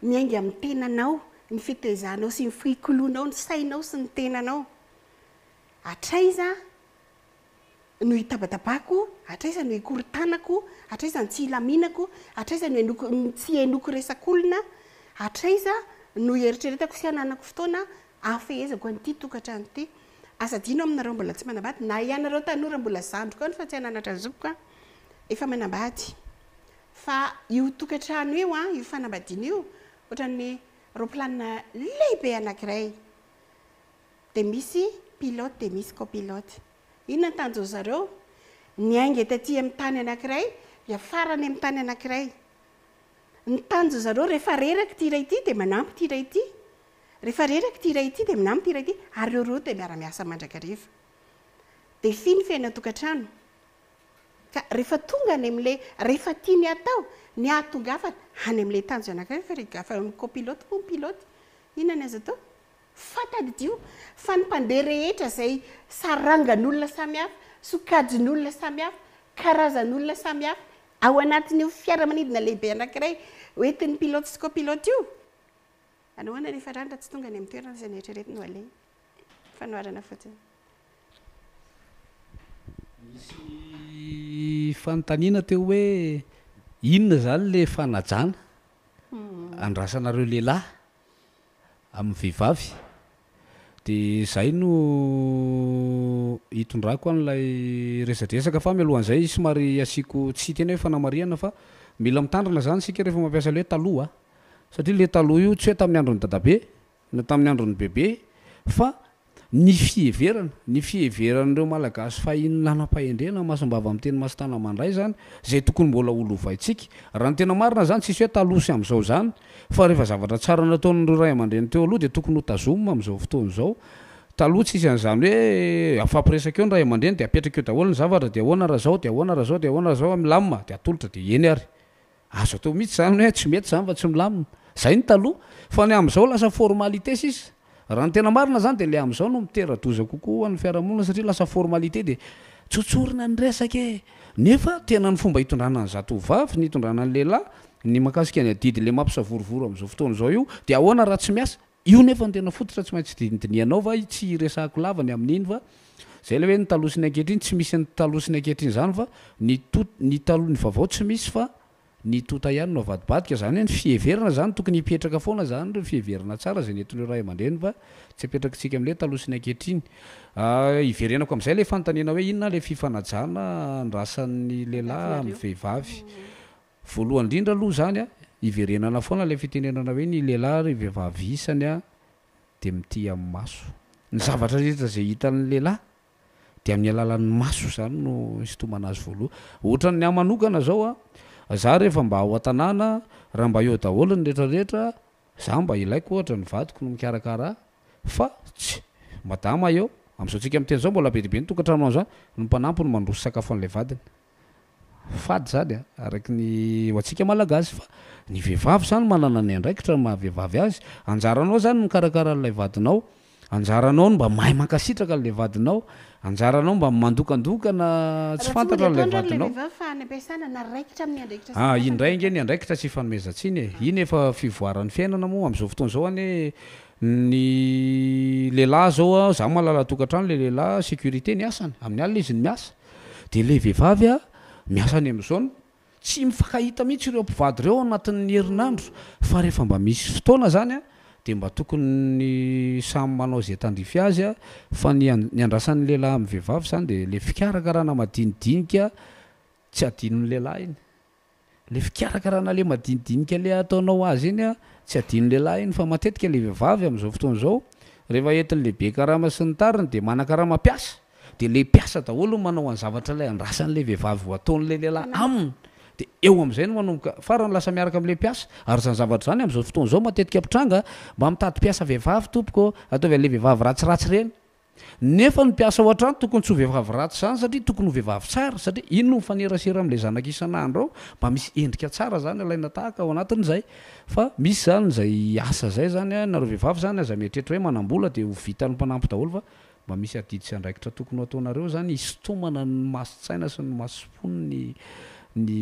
Miainga amin'ny tenanao, ny fitaizanao sy ny fikoloanao ny sainao sy ny tenanao. Hatraiza no hitabatabako, hatraiza no hikorontanako, hatraiza no tsy hilaminako, hatraiza no henoko tsy henoiko resak'olona, hatraiza no hieritreretako sy hananako fotoana hahafehezako an'ity tokantrano ity. Aza adino aminareo mbola tsy manambady, na ianareo tanora mbola zandriko any fa tsy hananatra ny zokiko aho, efa manambady. Fa io tokantrano io an, io fanambadiana io, ohatran'ny roaplanina lehibe anankiray. Dia misy pilote dia misy copilote. Inona ny tanjon'ny zareo? Niainga taty amin'ny tany anankiray, hiafara any amin'ny tany anankiray. Ny tanjon'ny zareo rehefa reraka ity iray ity dia manampy ity iray ity. Rehefa reraka ity iray ity dia manampy ity iray ity ary ireo roa dia miara-miasa mandrakariva. Défi ny fiainan-tokantrano. Ka rehefa tonga any amin'ilay, rehefa tiany hatao ny hahatongavana any amin'ilay tanjona anankiray, fa rehefa ny copilote moa ny pilote, inona ny azo atao? Fa tadidio fa ny mpandeha rehetra izay sarangan'olona samihafa, sokajin'olona samihafa, karazan'olona samihafa ao anatin'io fiaramanidina lehibe anankiray hoentin'ny pilote sy copilote io, anahoana ny hifarany raha tsy tonga any amin'ny toerana izay noeritreretiny ho aleha? Fanoharana fotsiny. Nisy fanontaniana teo hoe inona izany ilay fanajana? andrasanareo lehilahy amin'ny vehivavy. Dia izay no hitondrako an'ilay resadresaka fa mialohan'izay somary asiako tsy hiteny hoe fanamarihana fa mila mitandrina izany isika rehefa mampiasa ilay hoe taloha a! Satria ilay taloha io tsy hoe tamin'ny andron'i dadabe na tamin'ny andron'i bebe fa Ny fiheverana, ny fiheveran'ireo Malagasy fahiny nanam-pahendrena, masom-bava miteny mason-tana mandray izany, izay tokony mbola ho lovaintsika. Raha ny tena marina izany tsisy hoe taloha sy amin'izao izany, fa rehefa zavatra tsara nataon'ireo ray aman-dreny teo aloha dia tokony ho tazomina amin'izao fotoana izao. Taloha tsisy an'izany hoe afampiresaka eo ny ray aman-dreny dia apetraka eo daholo ny zavatra dia ahoana raha izao, dia ahoana raha izao, dia ahoana raha izao, milamina dia atolotra dia eny ary. Azo atao mihitsy izany hoe tsy mety izany fa tsy milamina. Izay ny taloha. Fa ny amin'izao lasa formalité sisa. Raha ny tena marina izany dia ilay amin'izao no mitera-doza kokoa ho an'ny fiarahamonina satria lasa formalité dia tsotsorina ny resaka e! Nefa tena ny fomba hitondrana ny zatovovavy, ny hitondrana ny lehilahy, ny mahakasika ny adidy ilay mampisavorovoro amin'izao fotoana izao io dia ahoana raha tsy miasa? Io nefa no tena fototra tsy maintsy dinidinihanao fa tsy hiresahako lava ny amin'iny fa zay ilay hoe ny taloha sy ny ankehitriny tsy misy ny taloha sy ny ankehitriny izany fa ny to ny taloha ny vaovao tsy misy fa ny tota ihany no avadibadika izany hoe ny fiheverana izany tokony hipetraka foana izany ireo fiheverana tsara izay nentin'ireo ray aman-dreny fa tsy apetrakitsika amin'ilay taloha sy ny ankehitriny. Hiverenako amin'izay ilay fanontaniana hoe inona ilay fifanajana andrasan'ny lehilahy amin'ny vehivavy. Voalohany indrindra aloha izany a, iverenana foana ilay fitenenana hoe ny lehilahy ry vehivavy isany a dia mitia amin'ny maso. Ny zavatra rehetra izay hitan'ny lehilahy dia amin'ny alalan'ny maso izany no isintomana azy voalohany. Ohatran'ny ahy manokana izao a, za rehefa mba ao an-tanàna, raha mba eo daholo ny rehetra rehetra, za mba ilaiko ohatra ny vadiko no mikarakara ahy fa tsy madama eo, amin'izao tsika miteny izao mbola be dia be ny tokantrano amin'izany, ny mpanampy no mandroso sakafo an'ilay vadiny. Fady zany a, araky ny ho antsika Malagasy fa ny vehivavy zany manana ny andraikitra ny maha vehivavy azy, anjaranao zany mikarakara an'ilay vadinao, anjaranao ny mba mahay mankasitraka an'ilay vadinao, anjaranao mba mandokandoka na tsy Raha tsy mody fantatra an'ilay atoandro ary ilay vadinao. vehivavy fa any am-piasana na raikitra amin'ny andraikitra Ah, samihafa iny ny indray ange ny vehivavy. andraikitra tsy ifanomezan-tsiny e, iny efa fivoaran'ny fiainana moa, amin'izao fotoana izao anie ny lehilahy zao a, za mahalala tokantrano le lehilahy sécurité ny asany, amin'ny alina izy no miasa, Dia ilay vehivavy a, miasa any amin'ny zone, tsy mifankahita mihitsy ireo mpivady ireo ao anatin'ny herinandro, fa rehefa mba misy fotoana izany a, dia mba tokony samy manao izay tandrify azy a, fa ny ny andrasan'ny lehilahy amin'ny vehivavy izany dia ilay fikarakarana madinidinika tsy adinon'ny lehilahy iny. Le fikarakarana le madinidinika le ataonao azy iny a, tsy adino lehilahy iny fa matetika le vehivavy amin'izao fotoana izao rehefa entin'le be karama sy ny tariny de manakarama mpiasa de le mpiasa daholo no manao any zavatra ilay andrasan'le vehivavy ho ataon'le lehilahy aminy de eo amin'izay no manomboka farany lasa miaraka amin'le mpiasa ary izany zavatra izany amin'izao fotoana izao matetika mpitranga mba mitady mpiasa vehivavy tompoko ô, ataovy an'le vehivavy ratsiratsy ireny Nefa ny mpiasa ao an-trano tokony tsy ho vehivavy ratsy izany satria tokony ho vehivavy tsara satria iny no mifanerasera amin'ilay zanaka isan'andro ao, mba misy endrika tsara izany alaina tahaka ao anatin'izay. Fa misy izany izay asa izay izany an, nareo vehivavy izany aza mieritreritra hoe manam-bola dia ho vitan'ny mpanampy daholo fa mba misy adidy sy andraikitra tokony ho ataonareo izany hisintomana ny mason-tsaina sy ny masom-pon'ny ny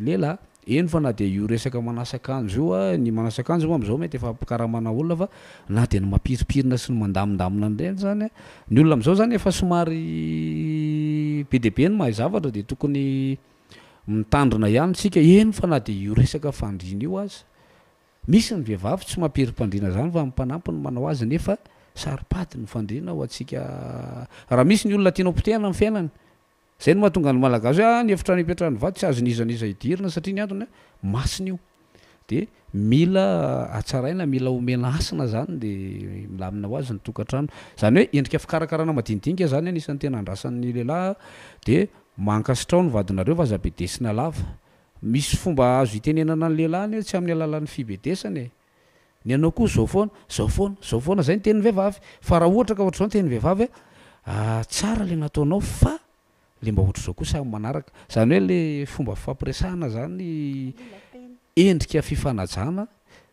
lehilahy. Eny fa na dia io resaka manasa akanjo io a, ny manasa akanjo moa amin'izao mety efa ampikaramana olona fa na dia ny mampirimpirina sy ny mandamindamina an'ireny zany a, ny olona amin'izao zany efa somary be dia be ny mahay zavatra dia tokony mitandrina ihany isika, eny fa na dia io resaka fandriana io aza, misy ny vehivavy tsy mampirim-pandriana zany fa ny mpanampy no manao azy nefa saro-pady ny fandriana ho antsika, raha misy ny olona tianao potehana ny fiainany Izay no mahatonga ny Malagasy hoe ah ny efitrano ipetrahan'ny vady tsy azon'iza n'iza idirina satria ny antony masina io. Dia mila hatsaraina, mila omena hasina izany dia milamina ho azy ny tokantrano. Izany hoe endrika fikarakarana madinidinika izany anisan'ny tena andrasan'ny lehilahy dia mankasitraho ny vadinareo fa aza bedesina lava. Misy fomba azo itenenana ny lehilahy anie tsy amin'ny alalan'ny fibedesana e. Ny anao koa zao foana, zao foana, zao foana, zay ny tenin'ny vehivavy. Fa raha ohatra ka ohatr'izao ny tenin'ny vehivavy hoe, ah tsara le nataonao fa le mba ohatr'izao kosa amin'ny manaraka. Zany hoe le fomba fifampiresahana zany endrika fifanajana,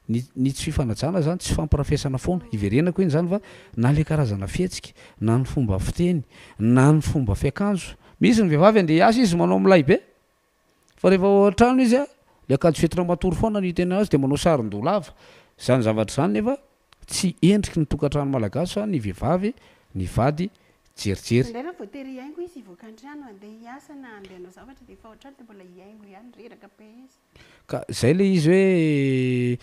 ny ny tsy fifanajana zany tsy fampirafesana foana, iverenako iny zany fa na le karazana fihetsika, na ny fomba fiteny, na ny fomba fiakanjo. Misy ny vehivavy andeha hiasa izy manao milay be, Fa rehefa ao an-trano izy a, le akanjo fentina matory foana no itenenana azy dia manao saron-doha lava. Izany zavatra izany nefa tsy endriky ny tokantrano malagasy fa ny vehivavy, ny vady. Jerijery. Indraindray raha voatery hihaingo izy hivoaka an-trano handeha hiasa na handeha hanao zavatra dia efa ao an-trano dia mbola hihaingo ihany, reraka be izy. Ka zay le izy hoe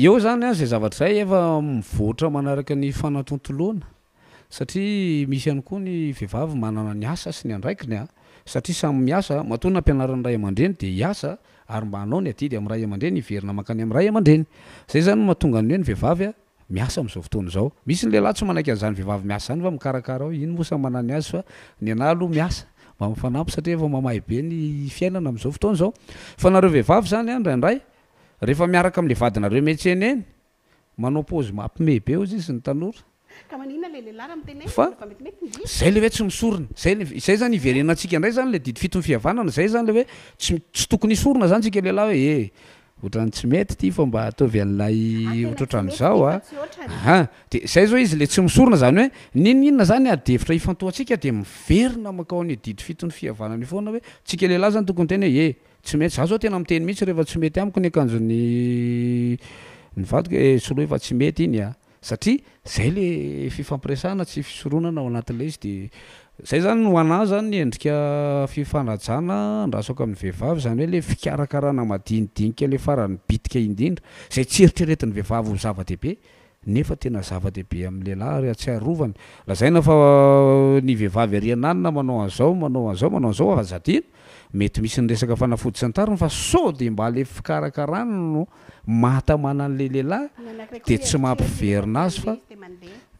eo zany an zay zavatra zay efa mivoatra manaraka ny fanatontoloana satria misy ihany koa ny vehivavy manana ny asa sy ny andraikiny an, satria samy miasa, matoa nampianarin'ny ray aman-dreny dia hiasa ary mba hanao ny adidy amin'ny ray aman-dreny hiverina mankany amin'ny ray aman-dreny. Zay zany no mahatonga ny hoe ny vehivavy an miasa amin'izao fotoana izao. Misy ny lehilahy tsy manaiky an'izany vehivavy miasa izany fa mikarakara ao, iny moa samy manana ny azy fa ny anah aloha miasa mba mifanampy satria efa mamay be ny fiainana amin'izao fotoana izao. Fa nareo vehivavy izany an indraindray rehefa miaraka amin'ilay vadinareo miantsena eny, manao paozy mampime be hozy izy ny tanora. Ka maninona ilay lehilahy raha miteny hoe Fa fa metimety ny didy? zay le hoe tsy misorona, zay le, zay zany iverenantsika indray zany le didy fiton'ny fihavanana, zay zany le hoe tsy tsy tokony hisorona zany tsika lehilahy hoe e Ohatran'ny tsy mety ity fa mba ataovy an'ilay Ah, tena tsy mety ity ohatrohatran'izao fa a. tsy ohatrany. Aha, dia izay izao izy ilay tsy misorona izany hoe n'inon'inona izany ady hevitra ifantohantsika dia miverina mankao amin'io didy fiton'ny fihavanana io foana hoe tsika lehilahy izany tokony hiteny hoe e, tsy mety, za zao tena miteny mihitsy rehefa tsy mety amiko ny akanjon'ny ny vadiko hoe e soloy fa tsy mety iny a. Satria zay le fifampiresahana tsy fisoronana ao anatin'ilay izy de zay zany ho anah zany ny endrika fifanajana andrasako amin'ny vehivavy zany hoe le fikarakarana madinidinika le farany bitika indrindra zay tsy eritreretin'ny vehivavy ho zava-dehibe nefa tena zava-dehibe amin'ny lehilahy ary ahatsiarovany lazaina fa ny vehivavy ary ananona manao an'izao manao an'izao manao an'izao aza adino mety misy ny resaka fanafody sy ny tariny fa sao de mba le fikarakarana no mahatamana an'ilay lehilahy dia tsy mampiverina azy fa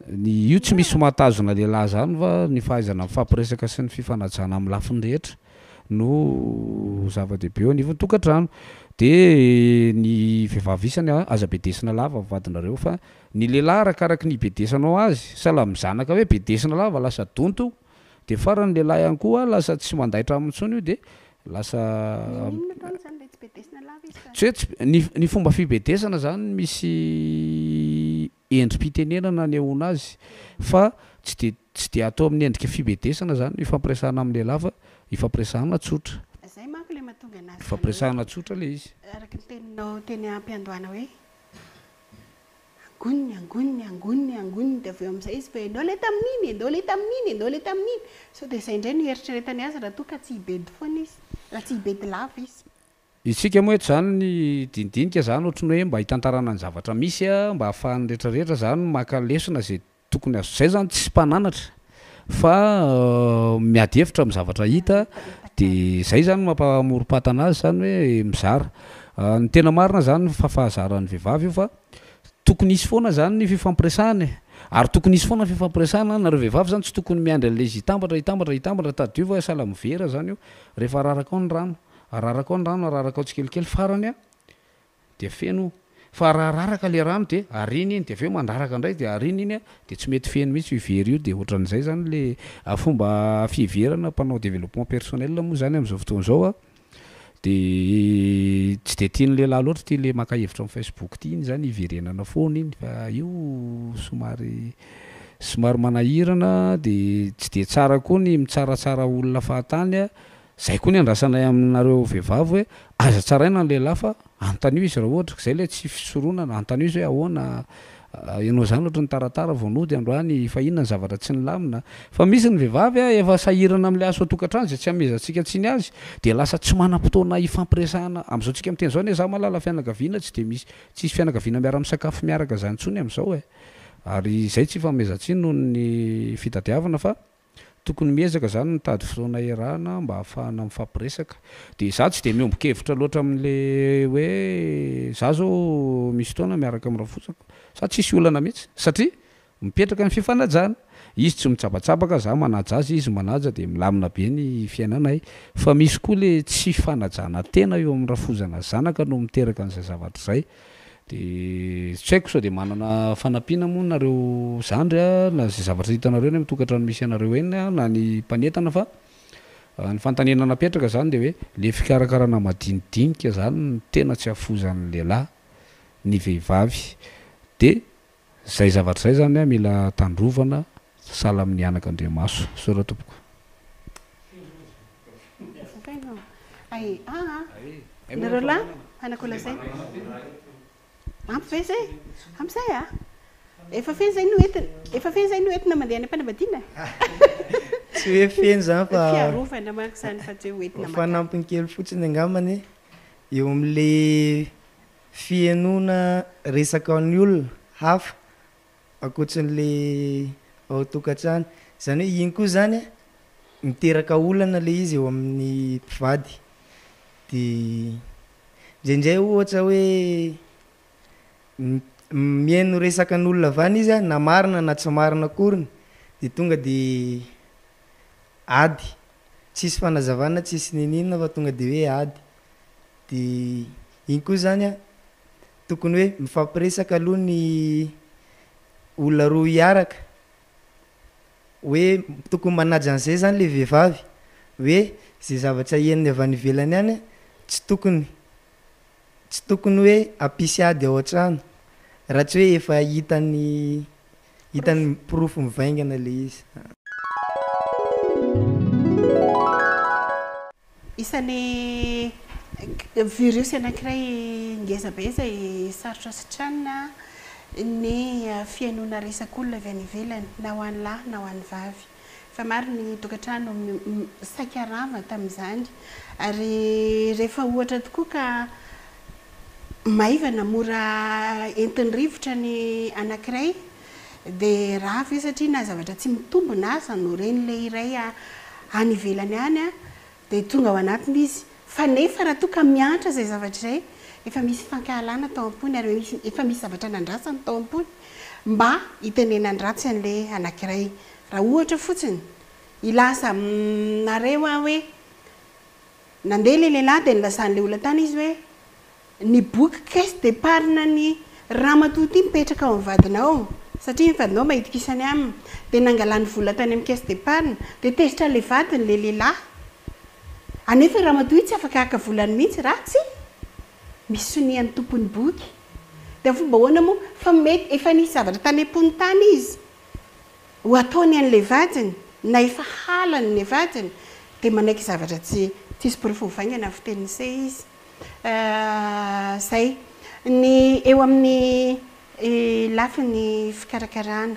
ny io tsy misy mahatazona lehilahy zany fa ny fahaizana mifampiresaka sy ny fifanajana amin'ny lafiny rehetra no zava-dehibe eo anivon'ny tokantrano. Dia ny vehivavy isany aza bedesina lava ny vadinareo fa ny lehilahy arakaraky ny hibedesanao azy sahala amin'ny zanaka hoe bedesina lava lasa donto Dia farany lehilahy ihany koa lasa tsy mandaitra aminy intsony io dia lasa N'inon'inona ataony izany ilay tsy bedesina lava izy fa. Tsy hoe tsy, ny ny fomba fibedesana izany misy endri-pitenenana anehoana azy fa tsy dia tsy dia atao amin'ny endrika fibedesana izany ny ifampiresahana amin'ny lehilahy fa ifampiresahana tsotra. Izay manko ilay mahatonga anazy izany hoe. Ifampiresahana tsotra ilay izy. Araka ny teninao teny am-piandohana hoe. Angoniny, angoniny, angoniny, angoniny, dia avy eo amin'izay izy fa ianao ilay tamin'iny, ianao ilay tamin'iny, ianao ilay tamin'iny. Sao dia izay indray no hieritreretany azy raha toa ka tsy hibedy foana izy, raha tsy hibedy lava izy. Isika moa eto izany ny dinidinika izany ohatry ny hoe mba hitantarana ny zavatra misy mba ahafahan'ny rehetra rehetra izany maka lesona izay Tokony azo zay zany tsy mpananatra fa miady hevitra amin'ny zavatra hita de zay zany mampamorom-patana azy zany hoe mizara. Ny tena marina zany fa fahazaran'ny vehivavy io fa tokony hisy foana zany ny fifampiresahana e, ary tokony hisy foana ny fifampiresahana, nareo vehivavy zany tsy tokony miandry an'le izy hitambatra hitambatra hitambatra, tadidio fa sahala amin'ny vera zany io, rehefa araraka ao ny rano, araraka ao ny rano, araraka ao tsikelikely farany a, dia feno fa raha araraka le rano dia ariana iny dia avy eo mandraraka indray dia ariana iny dia tsy mety feno mihitsy io vera io dia ohatran'izay zany le fomba fiheverana mpanao développement personnel moa zany amin'izao fotoana izao a dia tsy dia tian'ny lehilahy loatra ity le maka hevitra amin'ny facebook ity iny zany hiverenana foana iny fa io somary somary manahirana dia tsy dia tsara koa ny mitsaratsara olona fahatany a Zay koa ny andrasanay aminareo vehivavy hoe aza tsaraina ny lehilahy fa anontanio izy raha ohatra ka zay ilay tsy fisoronana, anontanio izy hoe ahoana ianao zany ohatry ny taratara vao nody androany fa inona ny zavatra tsy nilamina? Fa misy ny vehivavy efa sahirana amin'ilay asa ao an-tokantrano izay tsy amehezantsika tsiny azy dia lasa tsy manam-potoana hifampiresahana, amin'izao tsika miteny izao anie za mahalala fianakaviana tsy dia misy tsisy fianakaviana miara-misakafo miaraka zany intsony amin'izao e! ary izay tsy ifamehezan-tsiny noho ny fitadiavana fa Tokony miezaka zany mitady fotoana iarahana mba ahafahana mifampiresaka. De za tsy de miombon-kevitra loatra amin'le hoe za zao misy fotoana miaraka amin'ny rafozako, za tsisy olana mihitsy satria mipetraka ny fifanajana, izy tsy mitsabatsabaka, za manaja azy, izy manaja de milamina be ny fiainanay. Fa misy koa le tsy fanajana tena eo amin'ny rafozana zanaka no miteraka an'izay zavatra izay. De tsy haiko sao de manana fanampiana moa nareo zandry a, na ze zavatra hitanareo eny am tokantrano misy anareo eny a, na ny mpanentana fa ny fanontaniana napetraka zany de hoe le fikarakarana madinidinika zany no tena tsy afoizan'ny lehilahy ny vehivavy de zay zavatra zay zany a mila tandrovana sahala amin'ny anak'Andriamaso. Misaotra tompoko. Ay, aa, nareo lahy, manako lazaina. Ampy ve zay? Ampy zay a? Efa feno izay no entina, efa feno izay no entina mandeha any am-panambadiana? Tsy hoe feno izany fa. Fiarovana manko izany fa tsy hoe hoentina mankany. Fanampiny kely fotsiny angambany eo amin'ilay fihainoana resaka ny olona hafa ankoatran'ilay ao an-tokantrano. Izany hoe iny koa izany miteraka olana ilay izy eo amin'ny mpivady. Dia indraindray ohatra hoe mihaino resaka an'olona avy any izy an, na marina na tsy marina akoriny dia tonga dia ady. Tsisy fanazavana tsisy n'inon'inona fa tonga dia hoe ady. Dia iny koa izany an, tokony hoe mifampiresaka aloha ny olona roa hiaraka, hoe tokony manaja an'izay izany ilay vehivavy, hoe izay zavatra henony avy any ivelany any an, tsy tokony tsy tokony hoe hampisy ady ao an-trano raha tsy hoe efa hitany hitany porofo mivaingana ilay izy. Isan'ny virus anankiray ngeza be izay sarotra sitranina ny fihainoana resak'olona avy any ivelany na ho an'ny lahy na ho an'ny vavy. Fa maro ny tokantrano saika rava tamin'izany ary rehefa ohatra tokoa ka maivana mora entin'ny rivotra ny anankiray dia rava io satria na zavatra tsy mitombina aza no ren'ilay iray any ivelany any dia tonga ao anatiny izy fa nefa raha toa ka miantra izay zavatra izay efa misy fankahalana tao am-pony ary efa misy zavatra nandrasany tao am-pony mba hitenenany ratsy an'ilay anankiray. Raha ohatra fotsiny, hilaza aminareo aho hoe nandeha ilay lehilahy dia nilazan'ilay olona tany izy hoe ny boky caisse d'épargne ny ramatoa ity mipetraka ao amin'ny vadinao satria ny vadinao mba hitokisany aminy dia nangalany vola tany amin'ny caisse d'épargne dia tezitra an'ilay vadiny ilay lehilahy anefa io ramatoa io tsy afaka haka volany mihitsy raha tsy misy sonian'ny tompon'ny boky dia amin'ny fomba ahoana moa fa mety efa nisy zavatra tany am-pony tany izy ho ataony an'ilay vadiny na efa halany ny vadiny dia manaiky zavatra tsy tsisy porofo mivaingana ny fitenin'i se izy. Izay. Ny eo amin'ny lafiny fikarakarana.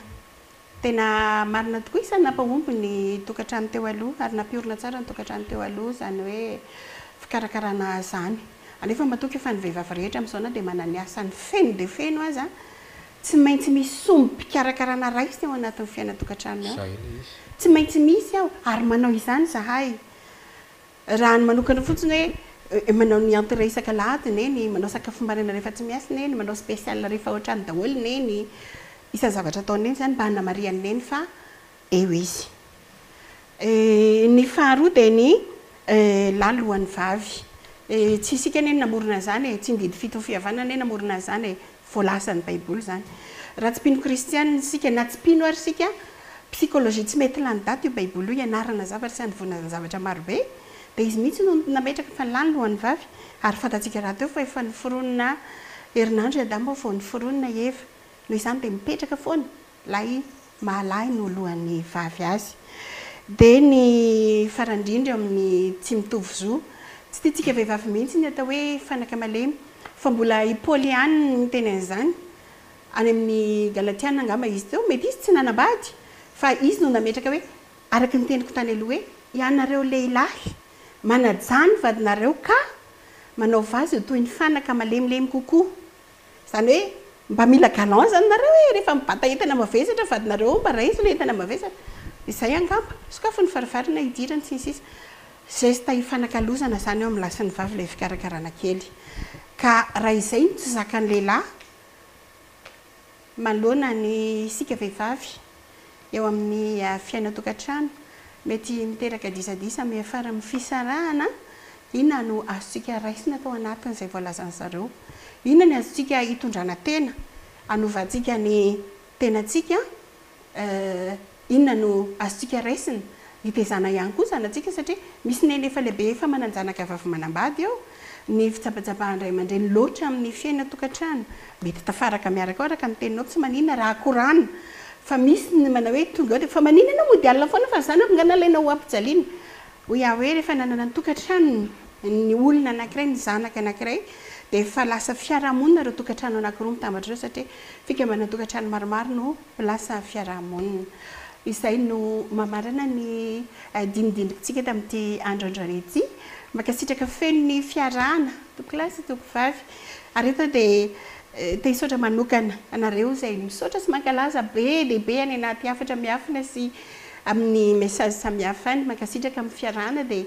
Tena marina tokoa isan'ny nampahomby ny tokantrano teo aloha ary nampiorina tsara ny tokantrano teo aloha izany hoe fikarakarana izany. Anefa matoky fa ny vehivavy rehetra amin'izao na dia manana ny asany feno dia feno aza Tsy maintsy misy sombim-pikarakarana raisina ao anatin'ny fiainan-tokantranony ao. Tsy maintsy misy ao, ary manao izany izahay. Raha ny manokana fotsiny hoe manao ny entrée isak'alahady Neny, manao sakafo maraina rehefa tsy miasa Neny, manao spécial rehefa ao an-trano daholo Neny. Isan'ny zavatra ataon'i Neny izany mba hanamarihan'i Neny fa eo izy. Ny faharoa dia ny lahy lohan'ny vavy. Tsy isika anie no namorona an'izany e, tsy ny didy fiton'ny fihavanana anie namorona an'izany e, voalazan'ny baiboly izany. Raha tsy mpino kristianina isika na tsy mpino ary isika, psychologie tsy mety lany daty io baiboly io, ianarana zavatra sy andovonana zavatra marobe, dia izy mihitsy no nametraka fa ny lahy ny lohan'ny vavy, ary fantatsika rahateo fa efa noforonina herinandro i Adama vao noforonina i Eva, noho izany dia mipetraka foana Lahy maha lahy no lohan'ny vavy azy. Dia ny farany indrindra eo amin'ny tsy mitovy zo. Tsy tiantsika vehivavy mihitsy ny atao hoe fanaka malemy. Fa mbola i Paoly ihany no niteny an'izany. Any amin'ny Galatiana angamba izy teo. Mety izy tsy nanambady fa izy no nametraka hoe araka ny teniko tany aloha hoe ianareo lehilahy manajà ny vadinareo ka manaova azy ho toy ny fanaka malemilemy kokoa. Izany hoe mba mila galant izany nareo e, rehefa mibata entana mavesatra vadinareo ao mba raiso ilay entana mavesatra. Izay angamba. Sokafy ny varavarana hidirany sy ny sisa. Geste ifanakalozana izany eo amin'ny lahy sy ny vavy ilay fikarakarana kely. Ka raha izay no tsy zakan'ny lehilahy manoloana ny isika vehivavy eo amin'ny fiainan-tokantrano, mety miteraka disadisa miafara amin'ny fisarahana, inona no azontsika raisina tao anatin'izay voalazan'ny zareo? Inona ny azontsika hitondrana tena, hanovantsika ny tenantsika? Inona no azontsika raisina hitezana ihany koa ny zanatsika satria misy neny efa lehibe efa manan-janaka vavy manambady eo, ny fitsabatsabahan-dray aman-dreny loatra amin'ny fiainan-tokantrano, mety tafaraka miaraka ao araka ny teninao tsy maninona raha korana fa misy ny manao hoe tonga eo dia fa maninona ianao mody alina foana fa ny zanako nga nalainao ho ampijaliana, hoy aho hoe rehefa nanana ny tokantranony ny olona anankiray, ny zanaka anankiray Dia efa lasa fiarahamonina ireo tokantrano anankiroa mitambatra ireo satria fikambanan-tokantrano maromaro no lasa fiarahamonina. Izay no mamarana ny dinidinikintsika tamin'ity andro androany ity. Mankasitraka feno ny fiarahana tompokolahy sy tompokovavy. Ary eto dia te hisaotra manokana anareo izay misaotra sy mankalaza be dia be any anaty hafatra miafina sy amin'ny message samihafa any. Mankasitraka amin'ny fiarahana dia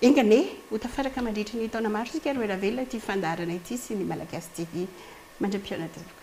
enga anie ho tafaraka mandritry ny taona maro isika ary ho ela velona ity fandaharana ity sy ny Malagasy TV. Mandra-pihaona tompoko.